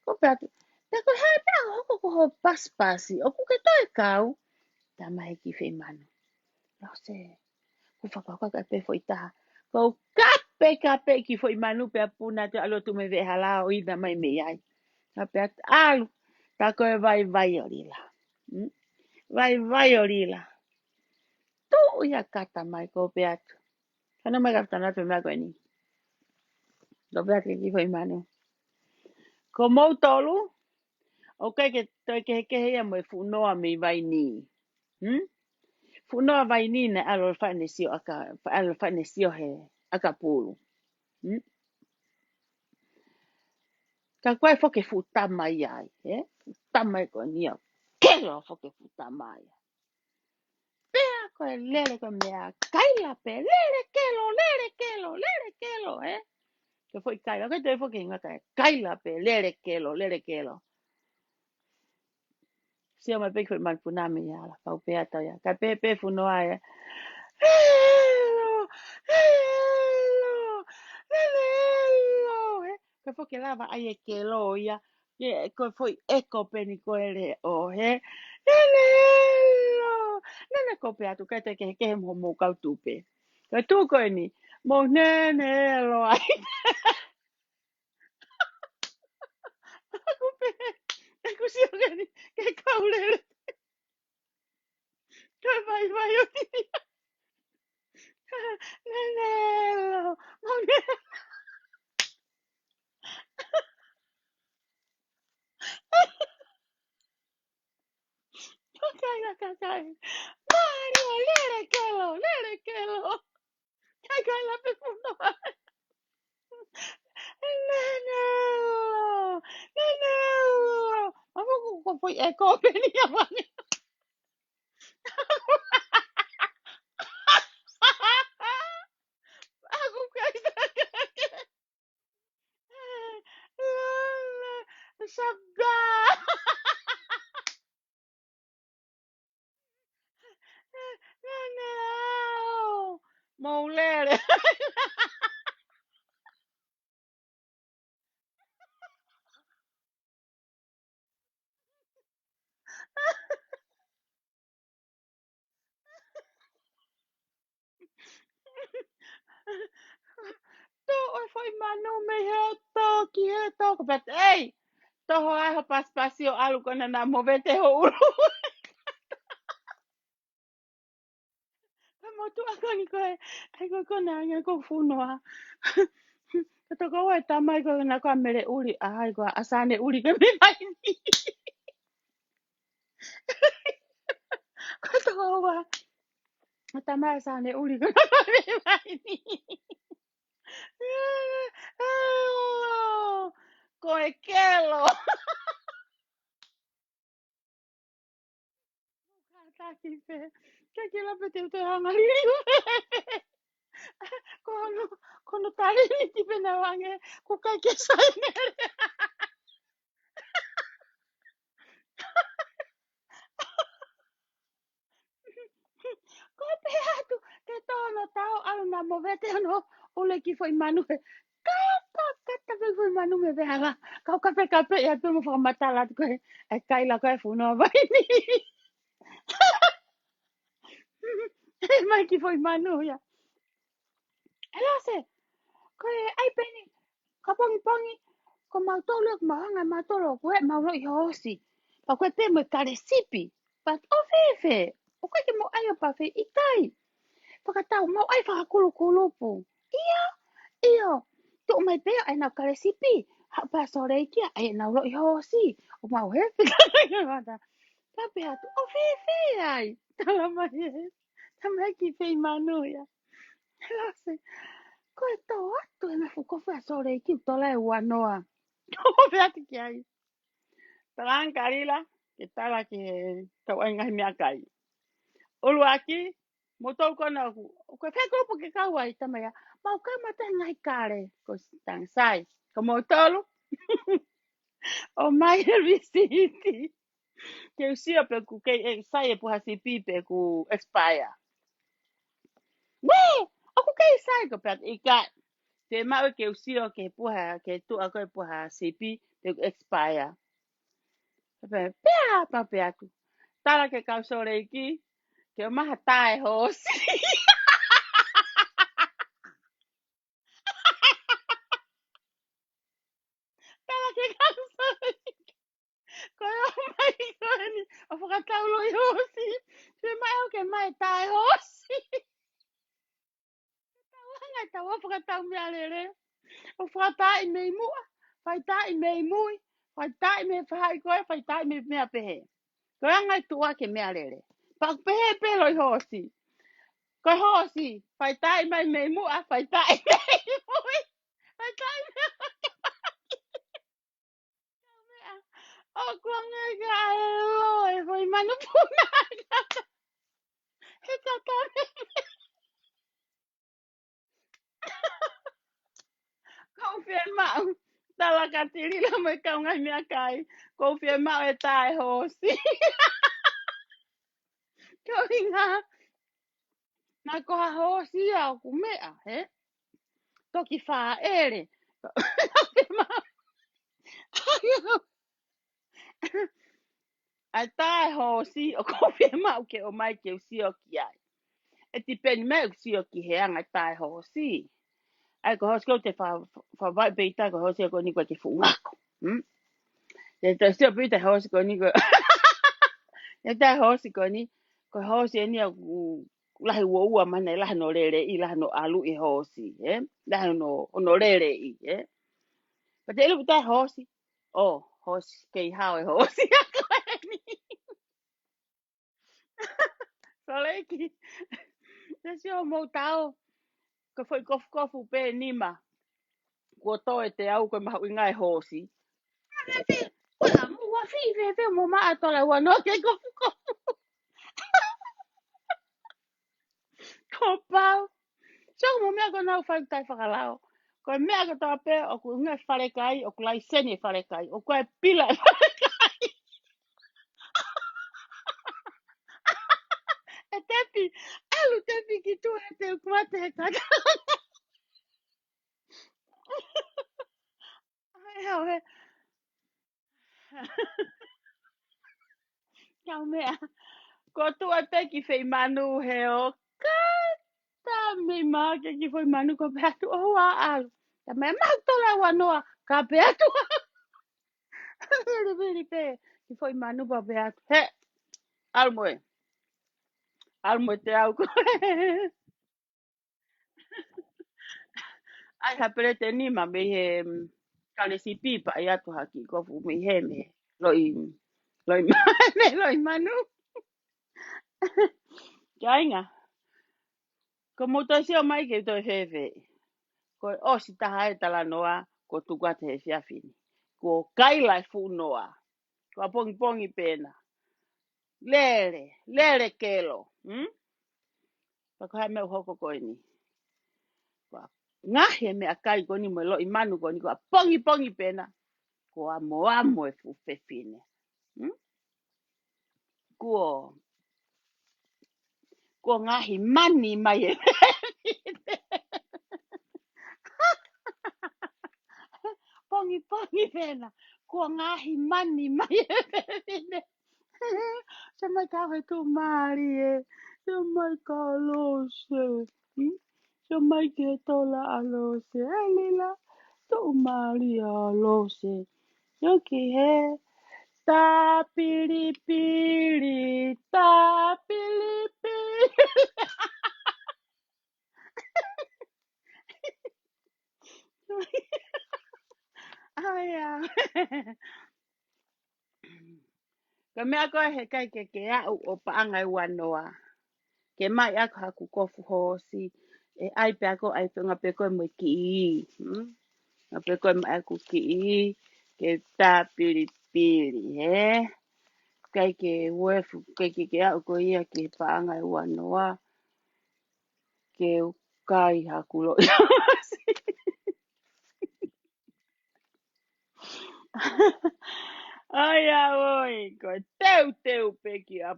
Ko pē atu, pea ko e hā pē ʻa hoko ko ho pasipasi, ʻoku ke toe kau. Tama he kiʻi foʻi manu. Lose. Kuo fakakaukau pē foʻi taha. Ko u kape, kape kiʻi foʻi manu pea puna atu ʻalu atu mei veʻehala ʻo ina mai mei ai. Kape atu ʻalu. Tā ko e vaivai ʻo Lila. Mm? Vaivai ʻo Lila. Tuʻu ia kata mai ko u pehē atu. Hana mai ka tana atu e meʻa ko eni. Ko u pehē atu kiʻi foʻi manu. Ko moutolu, ʻoku ʻikai ke toe kehekehe ia mo e fuʻu noa mei vaini. Hmm? Fuʻu noa vaini naʻe ʻalu faʻa ne sio ʻaka, ʻalu faʻa ne sio he ʻakapulu. Hmm? Ka ko e foʻi fuʻu tama ia ai, ē? Fuʻu tama ia ko eni ia. Kelo foʻi fuʻu tama ia. Pea ko e lele ko e meʻa, kaila pē, lele kelo, lele kelo, lele kelo, ē? Ko e foʻi kaila, ko e toe foʻi ngata, kaila pē, lele kelo, lele kelo. Sio mai pē ki he foʻi manu puna mei ala, pau pē atu ia. Ka pehē pē fuʻu noa ia. Helo, helo, helo, ē? Ka foki lava ai e kelo ia. Ia, ko e foʻi ʻeko pē eni ko e leʻo, ē? Helo, helo, ko u pehē atu ʻikai toe kehekehe mo hoʻomou kau tupe. Ko e tuʻu ko eni, mou nene ʻelo ai. ʻOku pehē, ʻeku sio ko eni, ke kau lele. Ka vaivai ʻo Lila. Nene ʻelo, mou nene. Kakai, kakai. Mālō, lele kelo, lele kelo. Kakai la pe kuno. Nene ʻelo, nene ʻelo. Amo ko ko foʻi ʻeko pē eni ia vane. ʻOku ʻikai ke. Sabda. Nene ʻelo. Mou lele. Tō ʻo e foʻi manu mei he ʻoto ki he ʻoto, ko pehē atu, ei, toho ai ho pasipasi ʻo ʻalu ko ena naʻa mo vete ho ʻulu. Ka mo tuʻa ko eni ko e, ʻai ko e ko na anga ko fuʻu noa. Ka toko ua e tamai ko na ko a mele ʻuli, ʻai ko a sane ʻuli ke mei vaini. Ko toko ua. A tamai sane ʻuli ko na ko a mele vaini. Ko e kelo. Kātaki pē. Ke ke lape te u te hanga liliu. Ko hono, ko hono talini ti pē na wange. Ko kai ke sai nere. Ko pehē atu, ke tō hono tau, ʻalu naʻa mo vete hono ʻulu ki he foʻi manu he. Kata, kata pē foʻi manu mei veʻehala. Kau kape kape ia pē mo fakamatala atu ko e, ʻe kaila ko e fuʻu noa vaini. ʻE mai ki he foʻi manu ia. ʻE Lose, ko e ʻai pē eni, ka pongipongi, ko mautolu ʻoku mau hanga mautolu ʻoku ʻi ai ʻemau loʻi hoosi. Pea ko e pē mo e kale sipi. Pea ʻo fēfē, ʻoku ʻikai ke mo ʻai ʻo pafē? ʻIkai. Fakatau, mau ʻai fakakulukulupu. ʻIo, ʻio. Tuʻu mai pē ʻenau kale sipi. Haʻu pē ʻa Sōleiki ia ʻai ʻenau loʻi hoosi. ʻO mau he fika mata. Ka pehē atu, ʻo fēfē ai? Tala mai ē. Tala mai ki he foʻi manu ia. Lose. Ko e tō atu ʻena fuʻu kofu ʻa Sōleiki ʻoku tola e ua noa. ʻO pehē atu ki ai. Tala ange kia Lila, ke tala ki he kau ai ngaahi meʻakai. ʻUluaki, moutolu ko ena ʻoku, ko e fekauʻaki ke kau ai tamai ia. Mau kamata ngaahi kale, ko Tangasai. Ko moutolu. ʻOmai e lisiti. Ke u sio pe ʻoku kei sai e puha sipi pe ʻoku expire. Nē, ʻoku kei sai ko pehē atu ʻikai. Te mau ke u sio ki he puha, ki he tuʻa ko e puha sipi pe ʻoku expire. Pea, pea, pea pehē atu. Tala ki he kau Sōleiki, Ke ʻomai ha tā e hoosi. Tala ke kau sai. Ko e ʻomai ko eni ʻo fakatau loʻi hoosi. Ke mai au ke mai tā e hoosi. Tau anga tau fakatau meʻalele. ʻO fakataaʻi mei muʻa, fai taaʻi mei mui, fai taaʻi mei fahaʻi ko ē, fai taaʻi mei meʻa pehē. Ko e anga e tuʻa ke meʻalele. Pea ʻoku pehē pē loʻi hoosi. Ko e hoosi, fai taaʻi mai mei muʻa, fai taaʻi mei mui, fai taaʻi mei ʻOku anga ka e lo e foʻi manu puna. He kata me. Kau fiemaʻu. Tala ka tili la mo e kau ngaahi meʻakai. Kau fiemaʻu e tā e hoosi. Kau inga. Na ko ha hoosi ia ʻoku meʻa, he? Toki fāʻele. ʻA e tā e hoosi ʻoku fiemaʻu ke ʻomai ke u sio ki ai. ʻE tipeni mai ʻoku sio ki he anga e tā e hoosi. ʻA e ko e hoosi ko te fa, fa, fa, pe ita ko e hoosi ko eni ko e ke fuʻu ngako. Hmm? ʻE te sio pe ita hoosi ko eni ko. ʻE tā e hoosi ko eni, ko e hoosi eni ʻoku lahi ua ua mana, lahi hono lele ʻi, lahi hono ʻalu ʻi hoosi, ē? Lahi hono, hono lele ʻi, ē? Ka te ilu tā e hoosi, ʻo, hoosi, kei hao e hoosi ako eni. Sōleki. Te sio mou tau. Ka foʻi kofukofu pē nima. Kuo tō e te au ko e mahuʻinga e hoosi. Ko e la mua five pe mo ma atola ua no ke kofukofu. Ko pau. So mo meʻa ko nau fai tai fakalao. Ko e meʻa ko tā pē ʻoku ngai falekai, ʻoku laiseni e falekai, ʻoku ai pila e falekai. ʻE tepi, ʻalu tepi ki tuʻa ʻe te uku mate he kata. Ai, au he. Kau meʻa. Ko tuʻa pē ki fei manu he ʻo kata mei ma ke ki fei manu ko pē atu ʻo ua ʻalu. Ta meʻa mau tola ua noa ka pē atu. Vili, vili pē ki fei manu pa pē atu. He. ʻAlu mo e. ʻAlu mo e te au ko. ʻAi ha pelete nima mei he, mm, kalesipi pea ʻai atu ha kiʻi kofu mei he me loʻi, loʻi ma-, me loʻi manu. Kāinga. Ko mou toe sio mai ke toe fēfē. Ko e ʻosi taha e talanoa, ko tuku atu he efiafi ni. Ko kaila e fuʻu noa. Ko a pongipongi pena. Lele, lele kelo. Hmm? Pea ko hai meʻa ʻoku hoko ko eni. Ko a ngahi e meʻakai ko eni mo e loʻi manu ko eni ko a pongipongi pena. Ko a moamo e fuʻu fefine. Hmm? Kuo. Kuo ngahi mani mai e fefine. Pongipongi pena. Kuo ngahi mani mai e fefine. Sio mai ka he tuʻumālie. Sio mai ka lose. Hmm? Sio mai ke tola ʻa lose. ʻE lila. Tuʻumālie ʻa lose. Sio ki he. Tāpilipili. Tāpilipili. Ai, ā. Ka meʻa ko e he kai ke ke aʻu ʻo paʻanga e ua noa. Ke mai ako haku kofu hoosi. ʻE ʻai pē ako ʻai pē nga pē ko e mo e kiʻi. Hmm? Nga pē ko e mai aku kiʻi. Ke tāpilipili, he? Kai ke uefu, kai ke ke aʻu ko ia ke paʻanga e ua noa. Ke u kai haku loʻi. Ai, ā, oi, ko e teuteu pē ki a.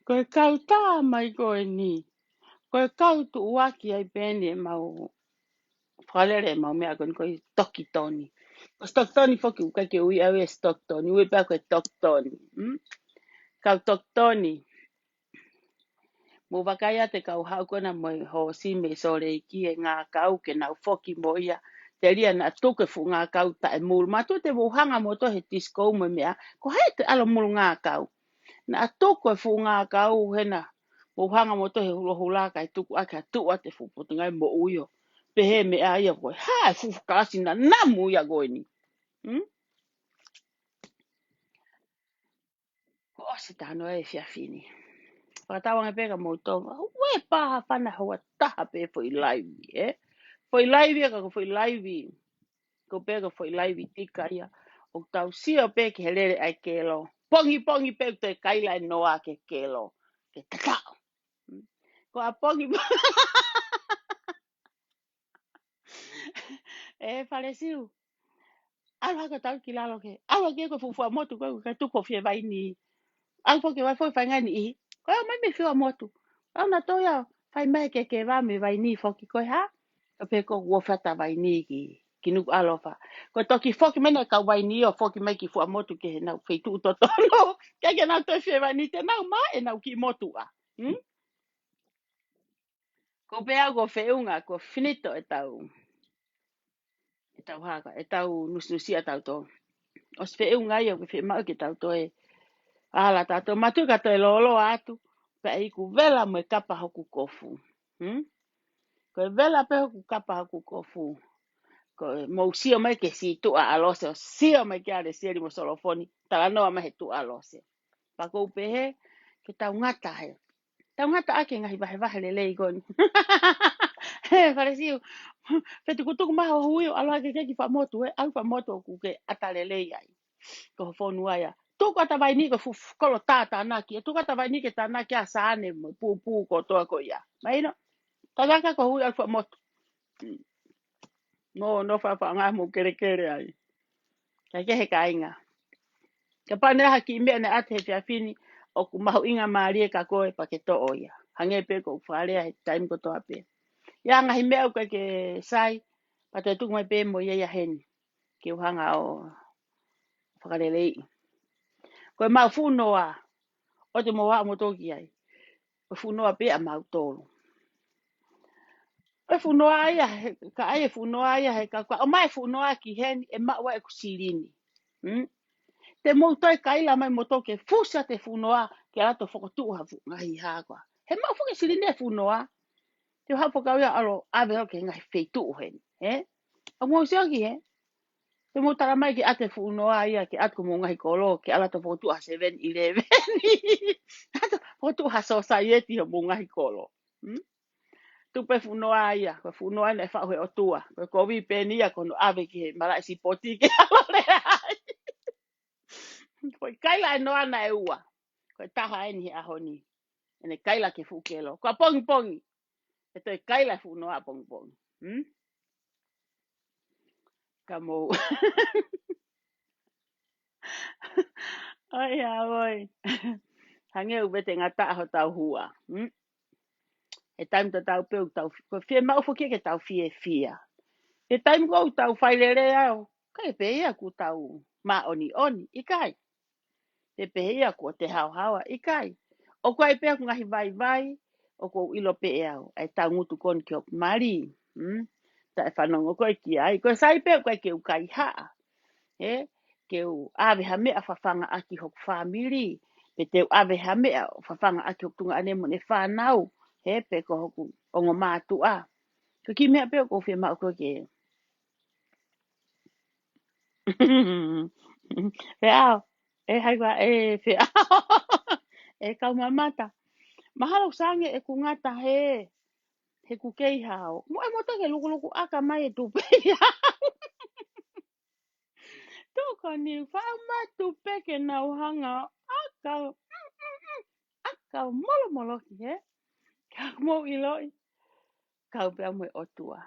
Ko e kau tā mai ko eni. Ko e kau tuʻuaki ai pē eni e mau fakalele mau meʻa ko eni ko e toki toni. Ko Stockton foki, ʻoku ʻikai ke ui au ia Stockton, ui pē au ko e Tokton. Mm? Kau Tokton. Mou vakai atu e kau haʻu ko ena mo e hoosi mei Sōleki e ngākau ke nau foki mo ia. Telia naʻa tuku e fuʻu ngākau taʻemulu. Mātuʻa te mou hanga moutolu he disco mo e meʻa. Ko hai te ʻalu mulu ngākau. Naʻa tuku e fuʻu ngākau hena. Mou hanga moutolu he hulohula kae tuku ake ha tuʻu atu e fuʻu potungāue mo ui ʻo pehē meʻa ia ko e hā e fuʻu kalasi namu ia ko eni. Hmm? Kuo ʻosi e talanoa he efiafi ni. Fakatauange pē kia moutolu. Ue paha fana hoa taha pē foʻi laivi, ē? Foʻi laivi, ka ko e foʻi laivi. Ko pē ko e foʻi laivi tika ia. ʻOku tau sio pē ki he lele ʻa e kelo. Pongipongi pē ʻoku toe kaila e noa ki he kelo. Ke takaʻo. Ko ʻapongipongi. ʻE Falesiu. ʻAlu hake ʻo tau ki lalo ke. ʻAlu hake ko e fuʻu fuamotu ko e ka tuku ʻo fie vaini. ʻAlu foki vai foki fai ngani ʻi. Ko e ʻomai mei fuamotu. ʻAlu nautolu ia fai mai ke ke vā mei vaini foki ko e hā. Ka pē ko ʻoku fata vaini ki, ki Nukuʻalofa. Ko e toki foki mai ʻena e kau vaini ʻo foki mai ki fuamotu ke nau feituʻu totonu. Ke ke nau toe fie vaini te nau mā ʻenau kiʻi motuʻa. Hmm? Ko pē au ko e feʻunga, ko e finito e tau. E tau haka, e tau nusinusi ʻa tautolu. ʻOsi feʻunga ia ko e fiemaʻu ke tau toe. Ala tautolu, mātuʻa ka toe lōloa atu, pea ʻi ku vela mo e kapa hoku kofu. Hmm? Ko e vela pē hoku kapa hoku kofu. Ko e mou sio mai ki he siʻi tuʻa ʻa Lose, ʻo sio mai ki ai ʻa Lesieli mo Solofoni, talanoa mai he tuʻa ʻa Lose. Pea kou pehē, ke tau ngata he. Tau ngata ʻaki e ngaahi vahevahe lelei ko eni. He, Falesiu. Fetukutuku mai ho hui ʻo ʻalu hake ki fuamotu, ē, ʻalu fuamotu ʻoku ke ʻata lelei ai. Ko ho fonua ia. Tuku ʻata vaini ko e fuʻu kolo tā tānaki, ē, tuku ʻata vaini ke tānaki ʻa Sane mo e pūpū kotoa ko ia. Mahino? Tānaki ko ho hui ʻalu fuamotu. Mo no faʻafaʻanga mo kelekele ai. Ka ke he kāinga. Kapau naʻe ʻi ai ha kiʻi meʻa naʻe ʻatu he efiafi ni, ʻoku mahuʻinga mālie kia koe pea ke toʻo ia. Hangē pē ko e fakalea he taimi kotoa pē. ʻI ai ha ngaahi meʻa ʻoku ʻikai ke sai, pea toe tuku mai pē mo ia ia heni. Ke u hanga ʻo fakaleleiʻi. Ko e maʻu fuʻu noa, ʻoua te mou haʻu moutolu ki ai. Ko e fuʻu noa pē ʻa mautolu. Ko e fuʻu noa ia, he, ka ʻai e fuʻu noa ia, he ka, ka ʻomai e fuʻu noa ki heni, ʻe maʻu ai ʻeku silini. Hmm? Te mou toe kaila mai moutolu ke fusi ʻa e fuʻu noa, ke ʻalu atu ʻo fokotuʻu ha fuʻu ngaahi hā koā. He maʻu foki e silini e fuʻu noa. Te u haʻu foki au ia ʻo ʻalu ʻo ʻave hake ki he ngaahi feituʻu heni, ē? ʻOku mou sio ki he? Te mou tala mai ke ʻatu e fuʻu noa ia, ke ʻatu ki homou ngaahi kolo, ke ʻalu atu ʻo fokotuʻu ha Seven Eleven. ʻAlu atu ʻo fokotuʻu ha sōsaieti homou ngaahi kolo. Hmm? Tuku pē fuʻu noa ia, ko e fuʻu noa naʻe faʻu he ʻOtua. Ko e kovi pē eni ia ko hono ʻave ki he malaʻe sipoti ke ʻalu ʻo lea ai. Ko e kaila e noa naʻe ua. Ko e taha eni he ʻaho ni. ʻEne kaila ki he fuʻu kelo. Ko ʻapongipongi. ʻE toe kaila e fuʻu noa ʻapongipongi. Hmm? Ka mou. ʻOi, ʻa, ʻoi. Hangē ʻoku vete ngata hotau hua. Hmm? He taimi tatau pē ʻoku tau, ko e fiemaʻu foki ke tau fiefia. He taimi ko ē ʻoku tau fai lelei ai, ʻikai pē ia ʻoku tau māʻoniʻoni, ʻikai. Te pehē ia kuo te haohaoa, ʻikai. ʻOku ʻi ai pē ʻeku ngaahi vaivai, ʻoku ou ʻilo pē ʻe au, ʻa e taungutu ko eni ki hoku mali. Hmm? Taʻe fanongo koe ki ai, ko e sai pē ʻoku ʻikai ke u kaihaʻa. Ē, ke u ʻave ha meʻa ʻo fafanga ʻaki hoku fāmili, pe te u ʻave ha meʻa ʻo fafanga ʻaki hoku tuongaʻane mo ʻene fānau, ē, pe ko hoku ongo mātuʻa. Ko e kiʻi meʻa pē ʻoku ou fiemaʻu ko ē ke. Feʻao, ē, hai koā, ē, feʻao. Ē, kau mamata. Mahalo ʻoku sai ange ʻeku ngata he, he ʻoku kei hao. Mo e moto ke lukuluku ʻaka mai e tupe ia. Tokoni, faʻu mai tupe ke nau hanga ʻo ʻaka, mm, mm, mm, ʻaka ʻo molomoloki, ē? Ka mou ʻiloʻi, kau pē au mo e ʻOtua.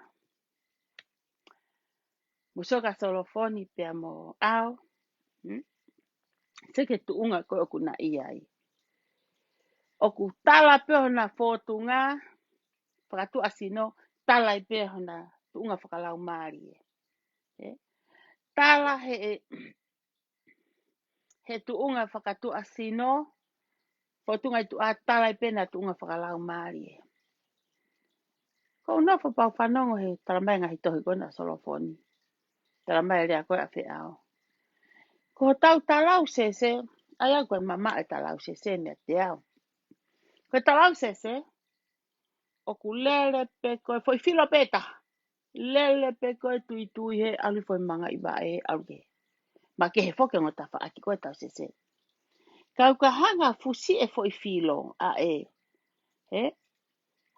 Mo Soka Solofoni pea mo au, mm? Sio ki he tuʻunga ko ē ʻoku na ʻi ai. ʻOku tala pē hona fōtunga, fakatuʻasino, tala ai pē hona tuʻunga fakalaumālie. Ē? tala he, he tuʻunga fakatuʻasino, fotunga ʻi tuʻa tala ʻi pē ʻena tuʻunga fakalaumālie. Ko u nofo pea u fanongo he talamai ngaahi tohi ko ena ʻa Solofoni. Talamai lea ko ē ʻa Feʻao. Ko hotau talausese, ʻa ia ko e mamaʻo e talausese meiate au. Ko e talausese, ʻoku lele pē ko e foʻi filo pē taha. Lele pē ko e tuitui he ʻalu foʻi manga ʻi vaʻe ʻalu ke. Ma ke he foke ngo tafaʻaki ko e talausese. Kau ka hanga fusi e foʻi filo ʻa e. He?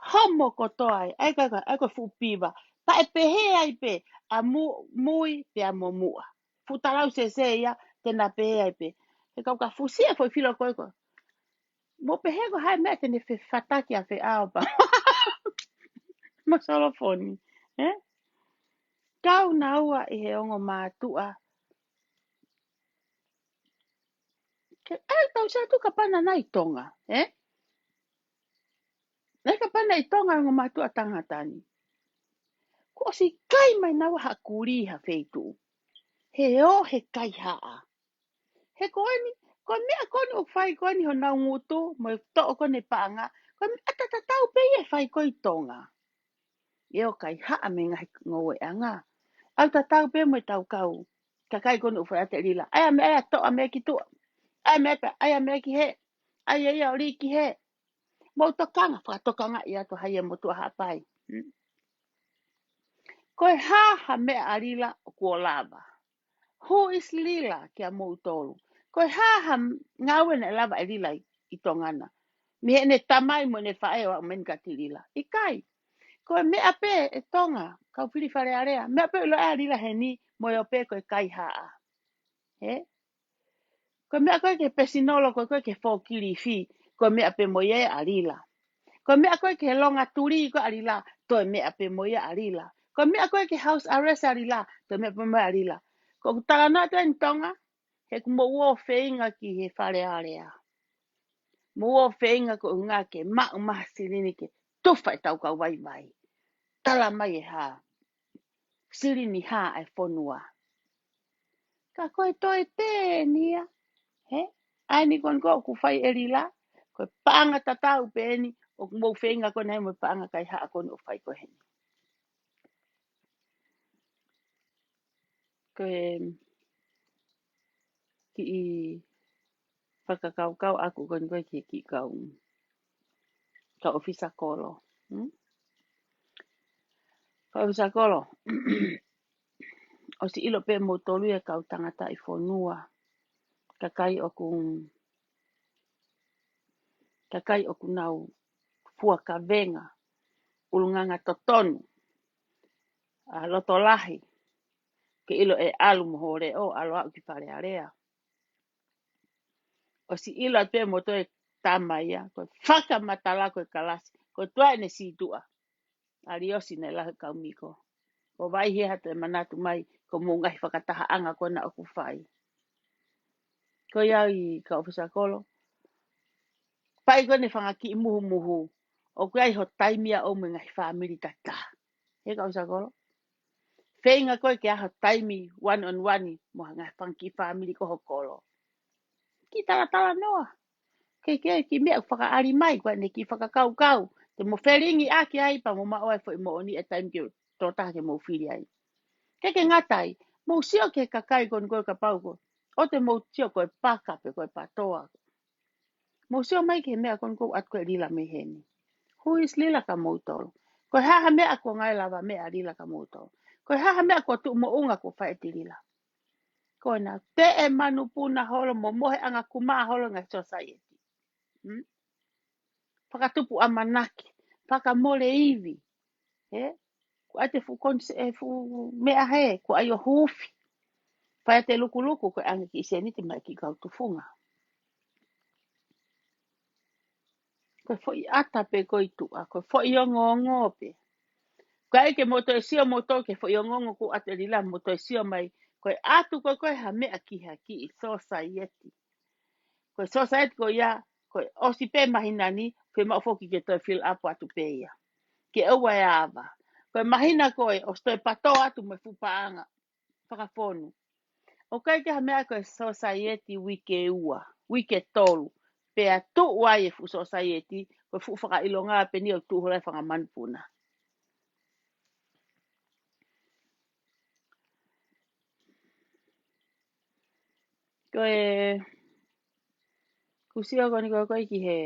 Homo kotoa ai, ʻa ia ka, ʻa ia ko e fuʻu piva. Pea ʻe pehē ai pē, ʻa mu-, mui pea mo muʻa. Fuʻu talausese ia, te na pehē ai pē. He kau ka fusi e foʻi filo ko ē ko ē. Mo pehē ko hai meʻa te ne fefataki ʻa Feʻao pea mo Solofoni. He? Kau naua ʻi he ongo mātuʻa. Ke, ʻai tau sa tu ka pana nai Tonga, he? Nai ka pana ʻi Tonga ongo mātuʻa tangata ni. Kuo ʻosi kai mai naua ha kulī ha feituʻu. He ō he kaihaʻa. He ko eni, ko e meʻa ko eni ʻoku fai ko eni honau ngutu, mo e toʻo ko eni paʻanga, ko e meʻa tatau pē ia ʻe fai ko ē ʻi Tonga. ʻE ō kaihaʻa mei he ngaahi ngoueʻanga. ʻAu tatau pē mo e tau kau. Kakai ko eni ʻoku fai ʻa e lila. ʻAi ʻa e meʻa ʻa e toʻo ʻa e meʻa ki tuʻa. ʻAi ʻa e meʻa pē, ʻai ʻa e meʻa ki hē. ʻAi ʻa ia ʻo lī ki hē. Mou tokanga, fakatokangaʻi atu ha ia mo tuʻa haʻapai. Hmm. Ko e hā ha meʻa ʻa lila ʻoku ʻo lava. Who is lila kia moutolu? Ko e hā ha ngāue naʻe lava ʻe lila ʻi, ʻi Tonga na. Mei heʻene tamai mo ʻene faʻē ʻo aʻu mai eni kia lila. ʻIkai. Ko e meʻa pē ʻe Tonga, kau fili Fale Alea. Meʻa pē ʻoku ʻilo ʻe lila heni, mo e ō pē ko e kaihaʻa. He? Ko e meʻa ko ē ki he pesinolo, ko e ko ē ki he fōkilifi, ko e meʻa pē mo ia ʻa lila. Ko e meʻa ko ē ki he longa tulī ko ē ʻa lila, toe meʻa pē mo ia ʻa lila. Ko e meʻa ko ē ki he house arrest ʻa lila, toe meʻa pē mo ia ʻa lila. Ko ʻeku talanoa atu eni Tonga, he ʻoku mou ō feinga ki he Fale Alea. Mou ō feinga ko e ʻuhinga ke maʻu mai ha silini ke tufa ʻetau kau vaivai. Talamai ʻe hā. Silini hā ʻa e fonua. Ka ko e toe tēnia. He? ʻA eni ko eni ko ē ʻoku fai ʻe lila. Ko e paʻanga tatau pē eni ʻoku mou feinga ko eni mo e paʻanga kaihaʻa ko eni ʻoku fai ko eni. Ko e kiʻi fakakaukau ʻaku ko eni ko e kiʻi, kiʻi kau, kau ʻōfisa kolo. Hmm? Kau ʻōfisa kolo. ʻOsi ʻilo pē moutolu ia kau tangataʻi fonua. Kakai ʻoku, kakai ʻoku nau fua kavenga, ʻulungaanga totonu, ʻa loto lahi, ke ʻilo ʻe ʻalu mo ho leʻo, ʻalu aʻu ki Fale Alea. ʻOsi ʻilo atu pē moutolu e tama ia, ko e fakamatala ko e kalasi, ko e tuʻa ʻene sītuʻa. ʻAli ʻosi ne lahi kau miko. ʻO vaʻi he ha toe manatu mai, ko mou ngaahi fakatahaʻanga ko ena ʻoku fai. Ko ia ʻi kau ʻōfisa kolo. Fai ko eni fanga kiʻi muhumuhu. ʻOku ʻi ai ho taimi ʻa ʻoe mo e ngaahi fāmili tatau. He kau ʻōfisa kolo. Feinga ko ē ke ʻi ai ho taimi one on one mo ha ngaahi fanga kiʻi fāmili ko ho kolo. Kiʻi talatalanoa. Ke, ke, kiʻi meʻa fakaʻali mai, ko eni kiʻi fakakaukau. Te mo felingiʻaki ai pea mo maʻu ai foʻi moʻoni e taimi ke tō taha ke mou fili ai. Ke ke ngata ai, mou sio ki he kakai ko eni ko ē kapau ko ē. ʻOua te mou sio ko e paka pe ko e patoa. Mou sio mai ki he meʻa ko eni ko ē ʻoku ʻatu ko ē lila mei heni. Who is lila kia moutolu? Ko e hā ha meʻa ʻoku ngaahi lava meʻa lila kia moutolu? Ko e hā ha meʻa ʻoku tuʻu moʻunga ʻoku fai ʻe lila? Ko ena teʻe manupuna holo mo moheʻanga kumā holo ngaahi society. Hmm? Fakatupu ʻamanaki, fakamole ivi. He? Ko e ʻai te fuʻu konise-, e fuʻu meʻa he, ko e ʻai ʻo hufi. Fai ʻa e lukuluku, ko e ʻange kiʻi sēniti mai ki he kau tufunga. Ko e foʻi ʻata pē ko ē ʻi tuʻa, ko e foʻi ongoongo pē. Ko e ʻai ke mou toe sio moutolu ki he foʻi ongoongo ʻoku ʻatu ʻe lila mou toe sio mai, ko e ʻatu ko ē ko ē ha meʻa ki ha kiʻi society. Ko e society ko ia, ko e ʻosi pē māhina ni, fiemaʻu foki ke toe fill up atu pē ia. Ke ʻoua ʻe ava. Ko e māhina ko ē, ʻosi toe patoa atu mo e fuʻu paʻanga. Fakafonu. ʻOku ʻikai ke ha meʻa ko e sōsaieti uike ua, uike tolu. Pea tuʻu ai e fuʻu sōsaieti, ko e fuʻu fakaʻilonga pē eni ʻoku tuʻu holo ai e fanga manupuna. Ko e, ʻoku ou sio ko eni ko ē ki he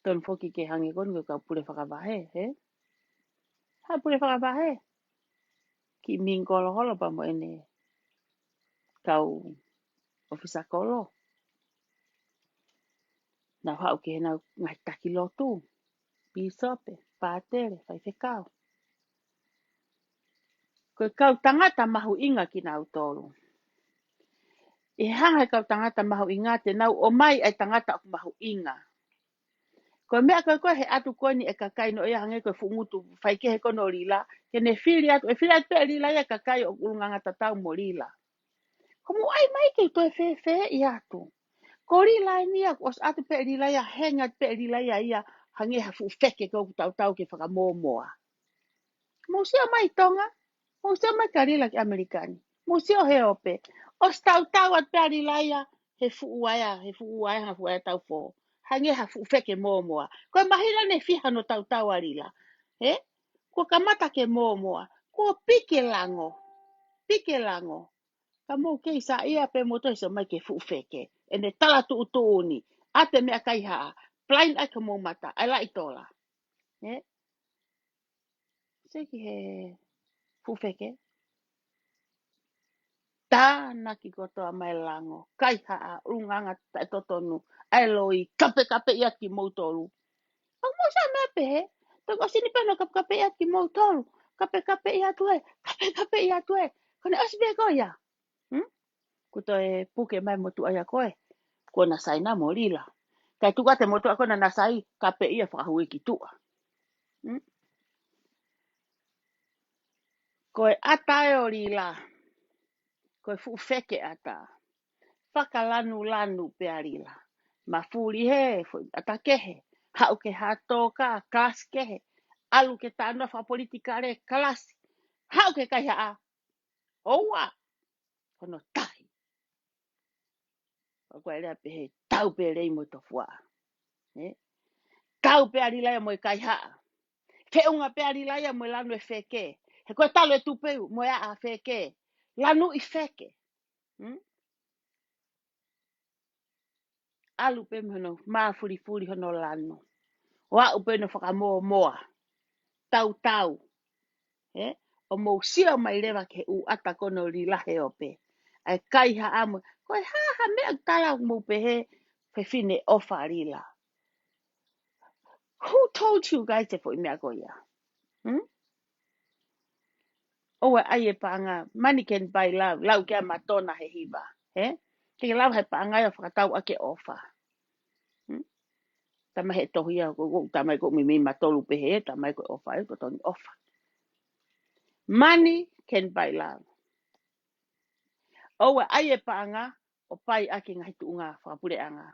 tonu foki ke hangē ko eni ko e kau pule fakavahe, hē? Ha pule fakavahe. Kiʻi mingle holo pea mo ʻene kau ʻōfisa kolo. Nau haʻu ki heʻenau ngaahi taki lotu. Pīsope, pātele, faifekau. Ko e kau tangata mahuʻinga kinautolu. ʻI he hanga he kau tangata mahuʻinga te nau ʻomai ai e tangata ʻoku mahuʻinga. Ko e meʻa ko ē ko ē he ʻatu ko eni e kakai noa ia hangē ko e fuʻu ngutu faikehe ko eni ʻo Lila, ke ne fili atu, ʻe fili atu pē ʻe Lila ia e kakai ʻoku ʻulungaanga tatau mo Lila. Ko mou ʻai mai ke u toe fēfēʻi atu. Ko Lila eni ia, kuo ʻosi ʻatu pē ʻe Lila ia, hangē atu pē ʻe Lila ia ia, hangē ha fuʻu feke ko ē ʻoku tautau ke fakamōmoa. Mou sio mai Tonga, mou sio mai kia Lila ki ʻAmelika ni. Mou sio he ope. ʻOsi tautau atu pē ʻa Lila ia, he fuʻu ʻaia, he fuʻu ʻaia, ha fuʻu ʻaia taufō. Hangē ha fuʻu feke mōmoa. Ko e māhina ʻe fiha hono tautau ʻa Lila. Hē? Kuo kamata ke mōmoa. Kuo pike lango. Pike lango. Ka mou kei saiʻia pē mou toe sio mai ki he fuʻu feke. ʻEne tala tuʻutuʻuni. ʻAte meʻa kaihaʻa. Plain ʻaki homou mata. ʻAi laʻi tola. Hē? Sio ki he fuʻu feke. Tānaki kotoa mai e lango, kaihaʻa, ʻulungaanga taʻetotonu, ʻa e loi, kapekapeʻi atu kimoutolu. ʻOku mou sio mai pē hē, toki ʻosi ni pē hono kapekapeʻi atu kimoutolu, kapekapeʻi atu ē, kapekapeʻi atu ē, ko ʻene ʻosi pē ko ia. Hmm? Kuo toe puke mai motuʻa ia ko ē, ko ʻena saina mo Lila. Kae tuku atu e motuʻa ko ē naʻa na sai, kapeʻi ia fakahū ki tuʻa. Hmm? Ko e ʻata ē ʻo Lila, ko e fuʻu feke ʻata. Fakalanulanu pē ʻa Lila. Mafuli he, foʻi ʻata kehe. Haʻu ki he tōkā, kalasi kehe. ʻAlu ki he talanoa fakapolitikale, kalasi. Haʻu ki he kaihaʻa. ʻOua. Hono tahi. ʻOku ʻai lea pehē, tau pē lei mo e tofuaʻa. Ē? Tau pē ʻa Lila ia mo e kaihaʻa. Feʻunga pē ʻa Lila ia mo e lanu e feke. He ko e talu e tupe mo e ʻaʻa feke. Lanuʻi feke. Hmm? ʻAlu pē mo hono mafulifuli hono lanu. ʻO aʻu pē hono fakamōmoa. Tautau. Ē? ʻO mou sio mai leva ki he ʻū ʻata ko eni ʻo Lila he ope. ʻA e kaihaʻa mo. Ko e hā ha meʻa ʻoku tala ʻoku mou pehē fefine ʻofa Lila. Who told you guys e foʻi meʻa ko ia? Hmm? ʻOua ʻai e paʻanga, money can buy love, lau kia Matona he hiva, hē? Ke ke lava he paʻanga ia ʻo fakatau ʻaki e ʻofa. Hmm? Tamai he tohi ia, ko, ko, tamai ko mimi matolu pehē, tamai ko e ʻofa, ē, ko toni ʻofa. Money can buy love. ʻOua ʻai e paʻanga, ʻo pai ʻaki e ngaahi tuʻunga fakapuleʻanga.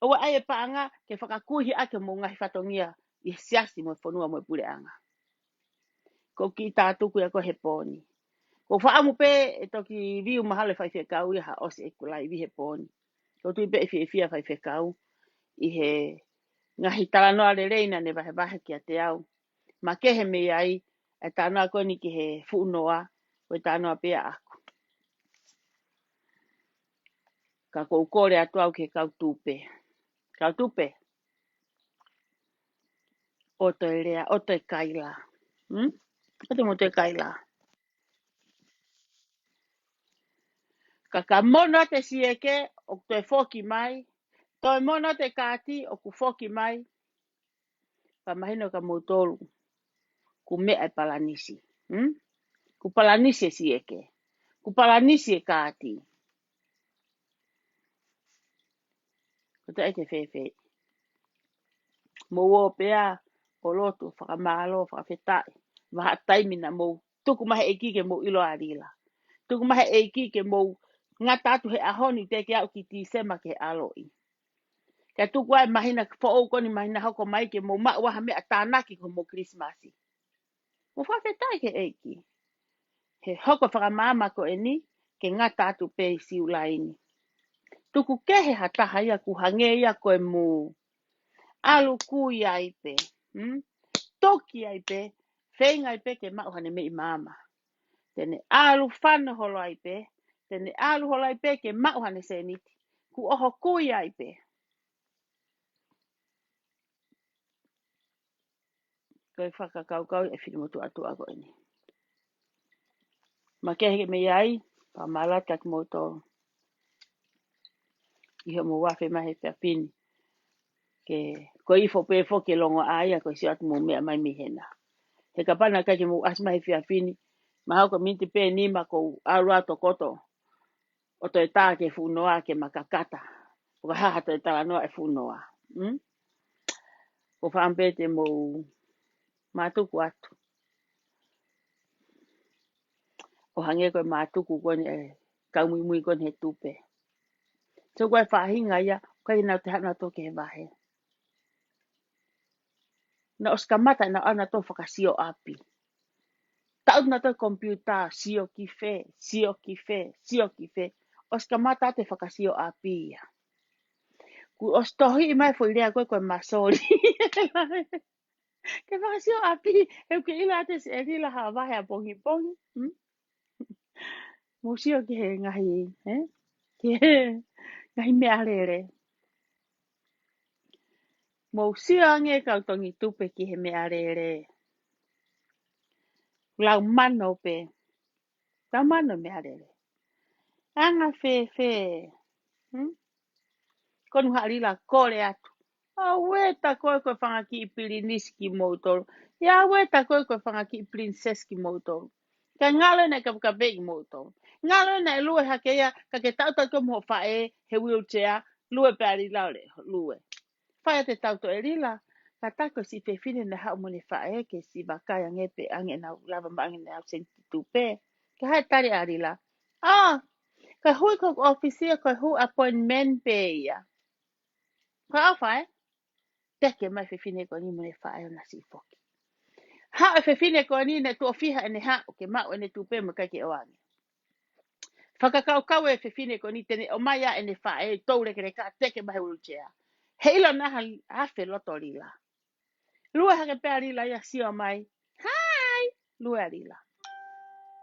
ʻOua ʻai e paʻanga ke fakakuihi ʻaki homou ngaahi fatongia ʻi he siasi mo e fonua mo e puleʻanga. Ko e kiʻi tātuku ia ko ē he pō ni. Ko e fakaʻamu pē ʻe toki view mahalo e faifekau ia ha ʻosi ʻeku laivi he pō ni. Ko e tui pē ʻe fiefia faifekau ʻi he ngaahi talanoa lelei naʻa ne vahevahe kiate au. Makehe mei ai, e talanoa ko eni ki he fuʻu noa, ko e talanoa pē ia ʻaʻaku. Ka ʻoku ou kole atu au ki he kau tupe. Kau tupe. ʻO toe lea, ʻo toe kaila. Hmm? ʻO toe mo toe kaila. Ka ka mono atu e sieke, ʻoku toe foki mai. Toe mono atu e kaati, ʻoku foki mai. Ka mahino kia moutolu. Kuo meʻa e palanisi. Hmm? Kuo palanisi e sieke. Kuo palanisi e kaati. Ko e taʻe ke fēfē. Mou ō pē ā, ʻo lotu, fakamālō, fakafetaʻi. Vahaʻa taimi naʻa mou tuku mai he ʻEiki ke mou ʻilo ʻa Lila. Tuku mai he ʻEiki ke mou ngata atu he ʻaho ni teʻeki aʻu ki Tīsema ki he ʻaloʻi. Kae tuku ai e māhina foʻou ko eni, māhina hoko mai ke mou maʻu ha meʻa tānaki ki homou Kilisimasi. Mou fakafetaʻi ki he ʻEiki. Hoko fakamaama ko eni, ke ngata atu pē ʻi Siulai ni. Tuku kehe ha taha ia ʻoku hangē ia ko e mū. ʻAlu kui ai pē. Hmm? Toki ai pē, feinga ai pē ke maʻu haʻane meʻi maama. Te ne ʻalu fano holo ai pē, te ne ʻalu holo ai pē ke maʻu haʻane sēniti. Kuo ʻoho kui ai pē. Ko e fakakaukau ʻa e fili motuʻa tuʻa ko eni. Makehe ke mei ai, pea malata ki moutolu. ʻI hoʻomou afe mai he efiafi ni. Ke ko ifo pē foki e longoaʻa ia ko e sio atu mou meʻa mai mei hena. He kapau naʻe ʻikai ke mou ʻasi mai he efiafi ni, mahalo ko e miniti pē nima kuo u ʻalu atu ʻo koto ʻo toe tā ki he fuʻu noa ke ma kakata. ʻO ka hā ha toe talanoa e fuʻu noa. Hmm? Ko e fakaʻamu pē te mou mātuku atu. ʻO hangē ko e mātuku ko eni e kau muimui ko eni he tupe. So ko e faʻahinga ia, ʻikai ke nau toe haʻu nautolu ki he vahe. Naʻe ʻosi kamata naʻa nau toe fakasio ʻapi. Taʻu nautolu komipiuta, sio ki fē, sio ki fē, sio ki fē. ʻOsi kamata ʻa e fakasio ʻapi ia. Kuo ʻosi tohi mai foʻi lea ko e ko e masoli. Ke fakasio ʻapi, he ʻoku ke ʻilo ʻa e siʻi ʻe Lila ha vahe ʻapongipongi. Hmm? Mou sio ki he ngaahi, eh? Ki he ngaahi meʻalele. Mou sio ange kau tongi tupe ki he meʻalele. Lau mano pē. Lau mano meʻalele. Anga fēfē. Hmm? Ko nu haʻa Lila kole atu. ʻAuē ta ko e ko e fanga kiʻi pilinisi kimoutolu. ʻIa ʻauē ta ko e ko e fanga kiʻi pilinisesi kimoutolu. Ka ngalo ena e kapekape kimoutolu. Ngalo ena e lue hake ia, ka ke tautau ko mo faʻē, he wheelchair, lue pē ʻa Lila ʻo lue. Fai ʻa e tautau ʻe Lila, ka ta ko e siʻi fefine naʻe haʻu mo ʻene faʻē, ke siʻi vakai ange pē ange nau lava maʻu ange ʻenau sēniti tupe. Ka hae tali ʻa Lila. ʻA, ka hui ko e ʻōfisi ko e hū appointment pē ia. Ko e ʻofa ē, teke mai fefine ko eni mo ʻene faʻē ʻo na siʻi foki. Haʻu e fefine ko eni naʻe tuʻo fiha ʻene haʻu ke maʻu ʻene tupe mo ʻikai ke ʻoange. Fakakaukau e fefine ko eni te ne ʻomai ʻa ʻene faʻē tou lekeleka teke mai he wheelchair. He ʻilo naʻa ha afe loto Lila. Lue hake pē ʻa Lila ia sio mai. Hi! Lue ʻa Lila.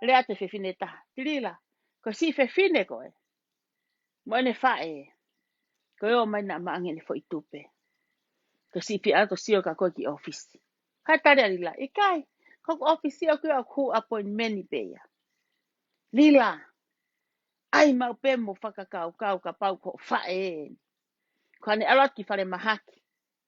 Lea atu e fefine taha. Lila, ko e siʻi fefine ko ē mo ʻene faʻē. Ko e ō mai naʻa maʻu ange ʻene foʻi tupe. Ko e siʻi fie ʻalu ʻo sio kia koe ki ʻōfisi. Hae tali ʻa Lila, ʻikai, ko e ʻōfisi ʻoku ʻi ai ʻeku appointment pē ia. Lila, ʻai maʻu pē mo fakakaukau kapau ko e faʻē eni. Ko ʻene ʻalu atu ki falemahaki.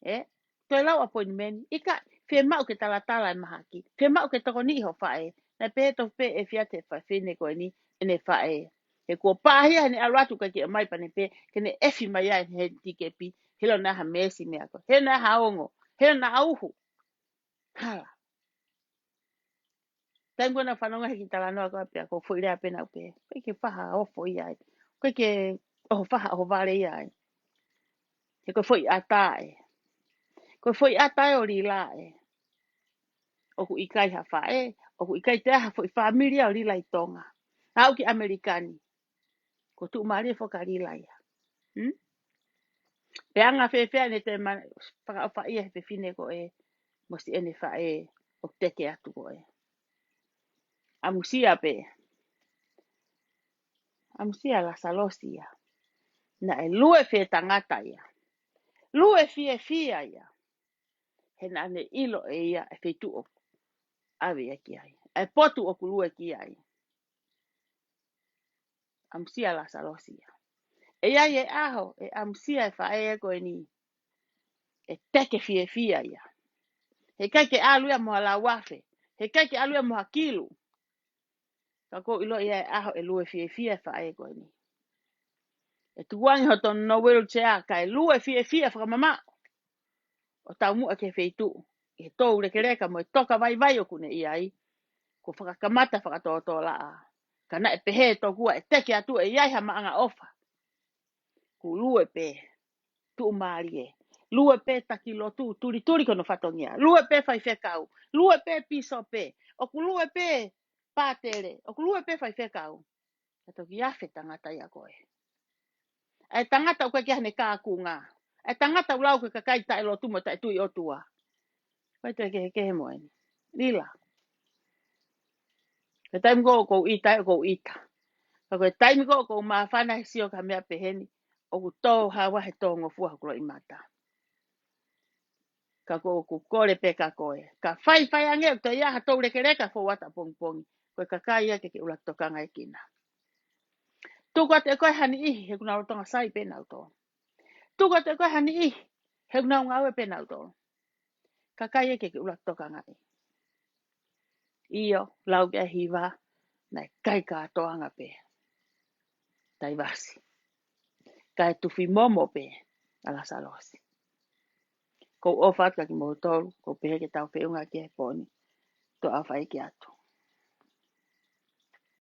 ʻE, toe lau appointment, ʻikai, fiemaʻu ke talatala e mahaki, fiemaʻu ke tokoniʻi ho faʻē, naʻe pehē tofu pē ʻe fiate fefine ko eni, ʻene faʻē. He kuo pāhia heʻene ʻalu atu ʻikai ke ʻomai pea ne pehē, ke ne efi mai ai he tikepi, he ʻilo naʻa ha mēsi meʻa ko ē, he naʻa ha ongo, he naʻa uhu. Hala. Taimi ko ē naʻa fanongo he kiʻi talanoa ko ē pea ko e foʻi lea pē naʻa ku pehē. ʻIkai ke faʻa ofo ia ai. ʻIkai ke ʻoho faʻa ʻohovale ia ai. He ko e foʻi ʻata ē. Ko e foʻi ʻata ē ʻo Lila ē. ʻOku ʻikai ha faʻē, ʻoku ʻikai toe ʻi ai ha foʻi fāmili ia ʻo Lila ʻi Tonga. Aʻu ki ʻAmelika ni. Ko e tuʻumālie foki ʻa Lila ia. Hmm? Pe anga fēfē ʻene toe ma-, fakaʻofaʻia he fefine ko ē, mo siʻene faʻē ʻoku teke atu ko ē. ʻAmusia pē. ʻAmusia Lasalosi ia. Naʻe lue fie tangata ia. Lue fiefia ia. He naʻa ne ʻilo ʻe ia e feituʻu ʻoku ʻave ia ki ai. E potu ʻoku lue ki ai. ʻAmusia Lasalosi ia. ʻE ʻi ai e ʻaho, ʻe ʻamusia e faʻē ko eni. ʻE teke fiefia ia. He ʻikai ke ʻalu ia mo ha lauafe. He ʻikai ke ʻalu ia mo ha kilu. Ka ʻoku ou ʻilo ia e ʻaho ʻe lue fiefia e faʻē ko eni. ʻE tuku ange hoto no wheelchair kae lue fiefia fakamamaʻo. ʻO taumuʻa ki he feituʻu. ʻI he tou lekeleka mo e toka vaivai ʻoku ne ʻi ai. Kuo fakakamata fakatōtōlaʻa. Ka naʻe pehē tokua ʻe teke atu ʻe ʻi ai ha maʻanga ʻofa. Kuo lue pē tuʻumālie. Lue pē taki lotu, tulituli ko hono fatongia. Lue pē faifekau. Lue pē pīsope. ʻOku lue pē pātele, ʻoku lue pē faifekau. Ka toki afe tangata ia ko ē. ʻA e tangata ʻoku ʻikai ke ʻi ai hano kākunga. ʻA e tangata ʻoku lau ko e kakai taʻelotu mo taʻetui ʻOtua. Ko e toe kehekehe mo eni. Lila. Ko e taimi ko ē ʻoku ou ʻita, ʻoku ou ʻita. Ka ko e taimi ko ē ʻoku ou māfana he sio ki ha meʻa peheni, ʻoku tō hava he tōngofua hoku loʻimata. Ka ko ʻeku kole pē kia koe. Ka faifai ange ʻoku toe ʻi ai ha toulekeleka fou atu ʻapongipongi. Ko e kakai ia ke ke ʻuluaki tokangaʻi kinaua. Tuku atu ʻe koe ha niʻihi he ʻoku nau lolotonga sai pē nautolu. Tuku atu ʻe koe ha niʻihi he ʻoku nau ngāue pē nautolu. Kakai ia ke ke ʻuluaki tokangaʻi. ʻIo, lau ki ai e hiva, naʻe kai kātoanga pē. Taivasi. Kae tufi momo pē ʻa Lasalosi. ʻOku ou ʻofa atu kia kimoutolu, ʻoku ou pehē ke tau feʻunga ki he pō ni. Toa fai ki atu.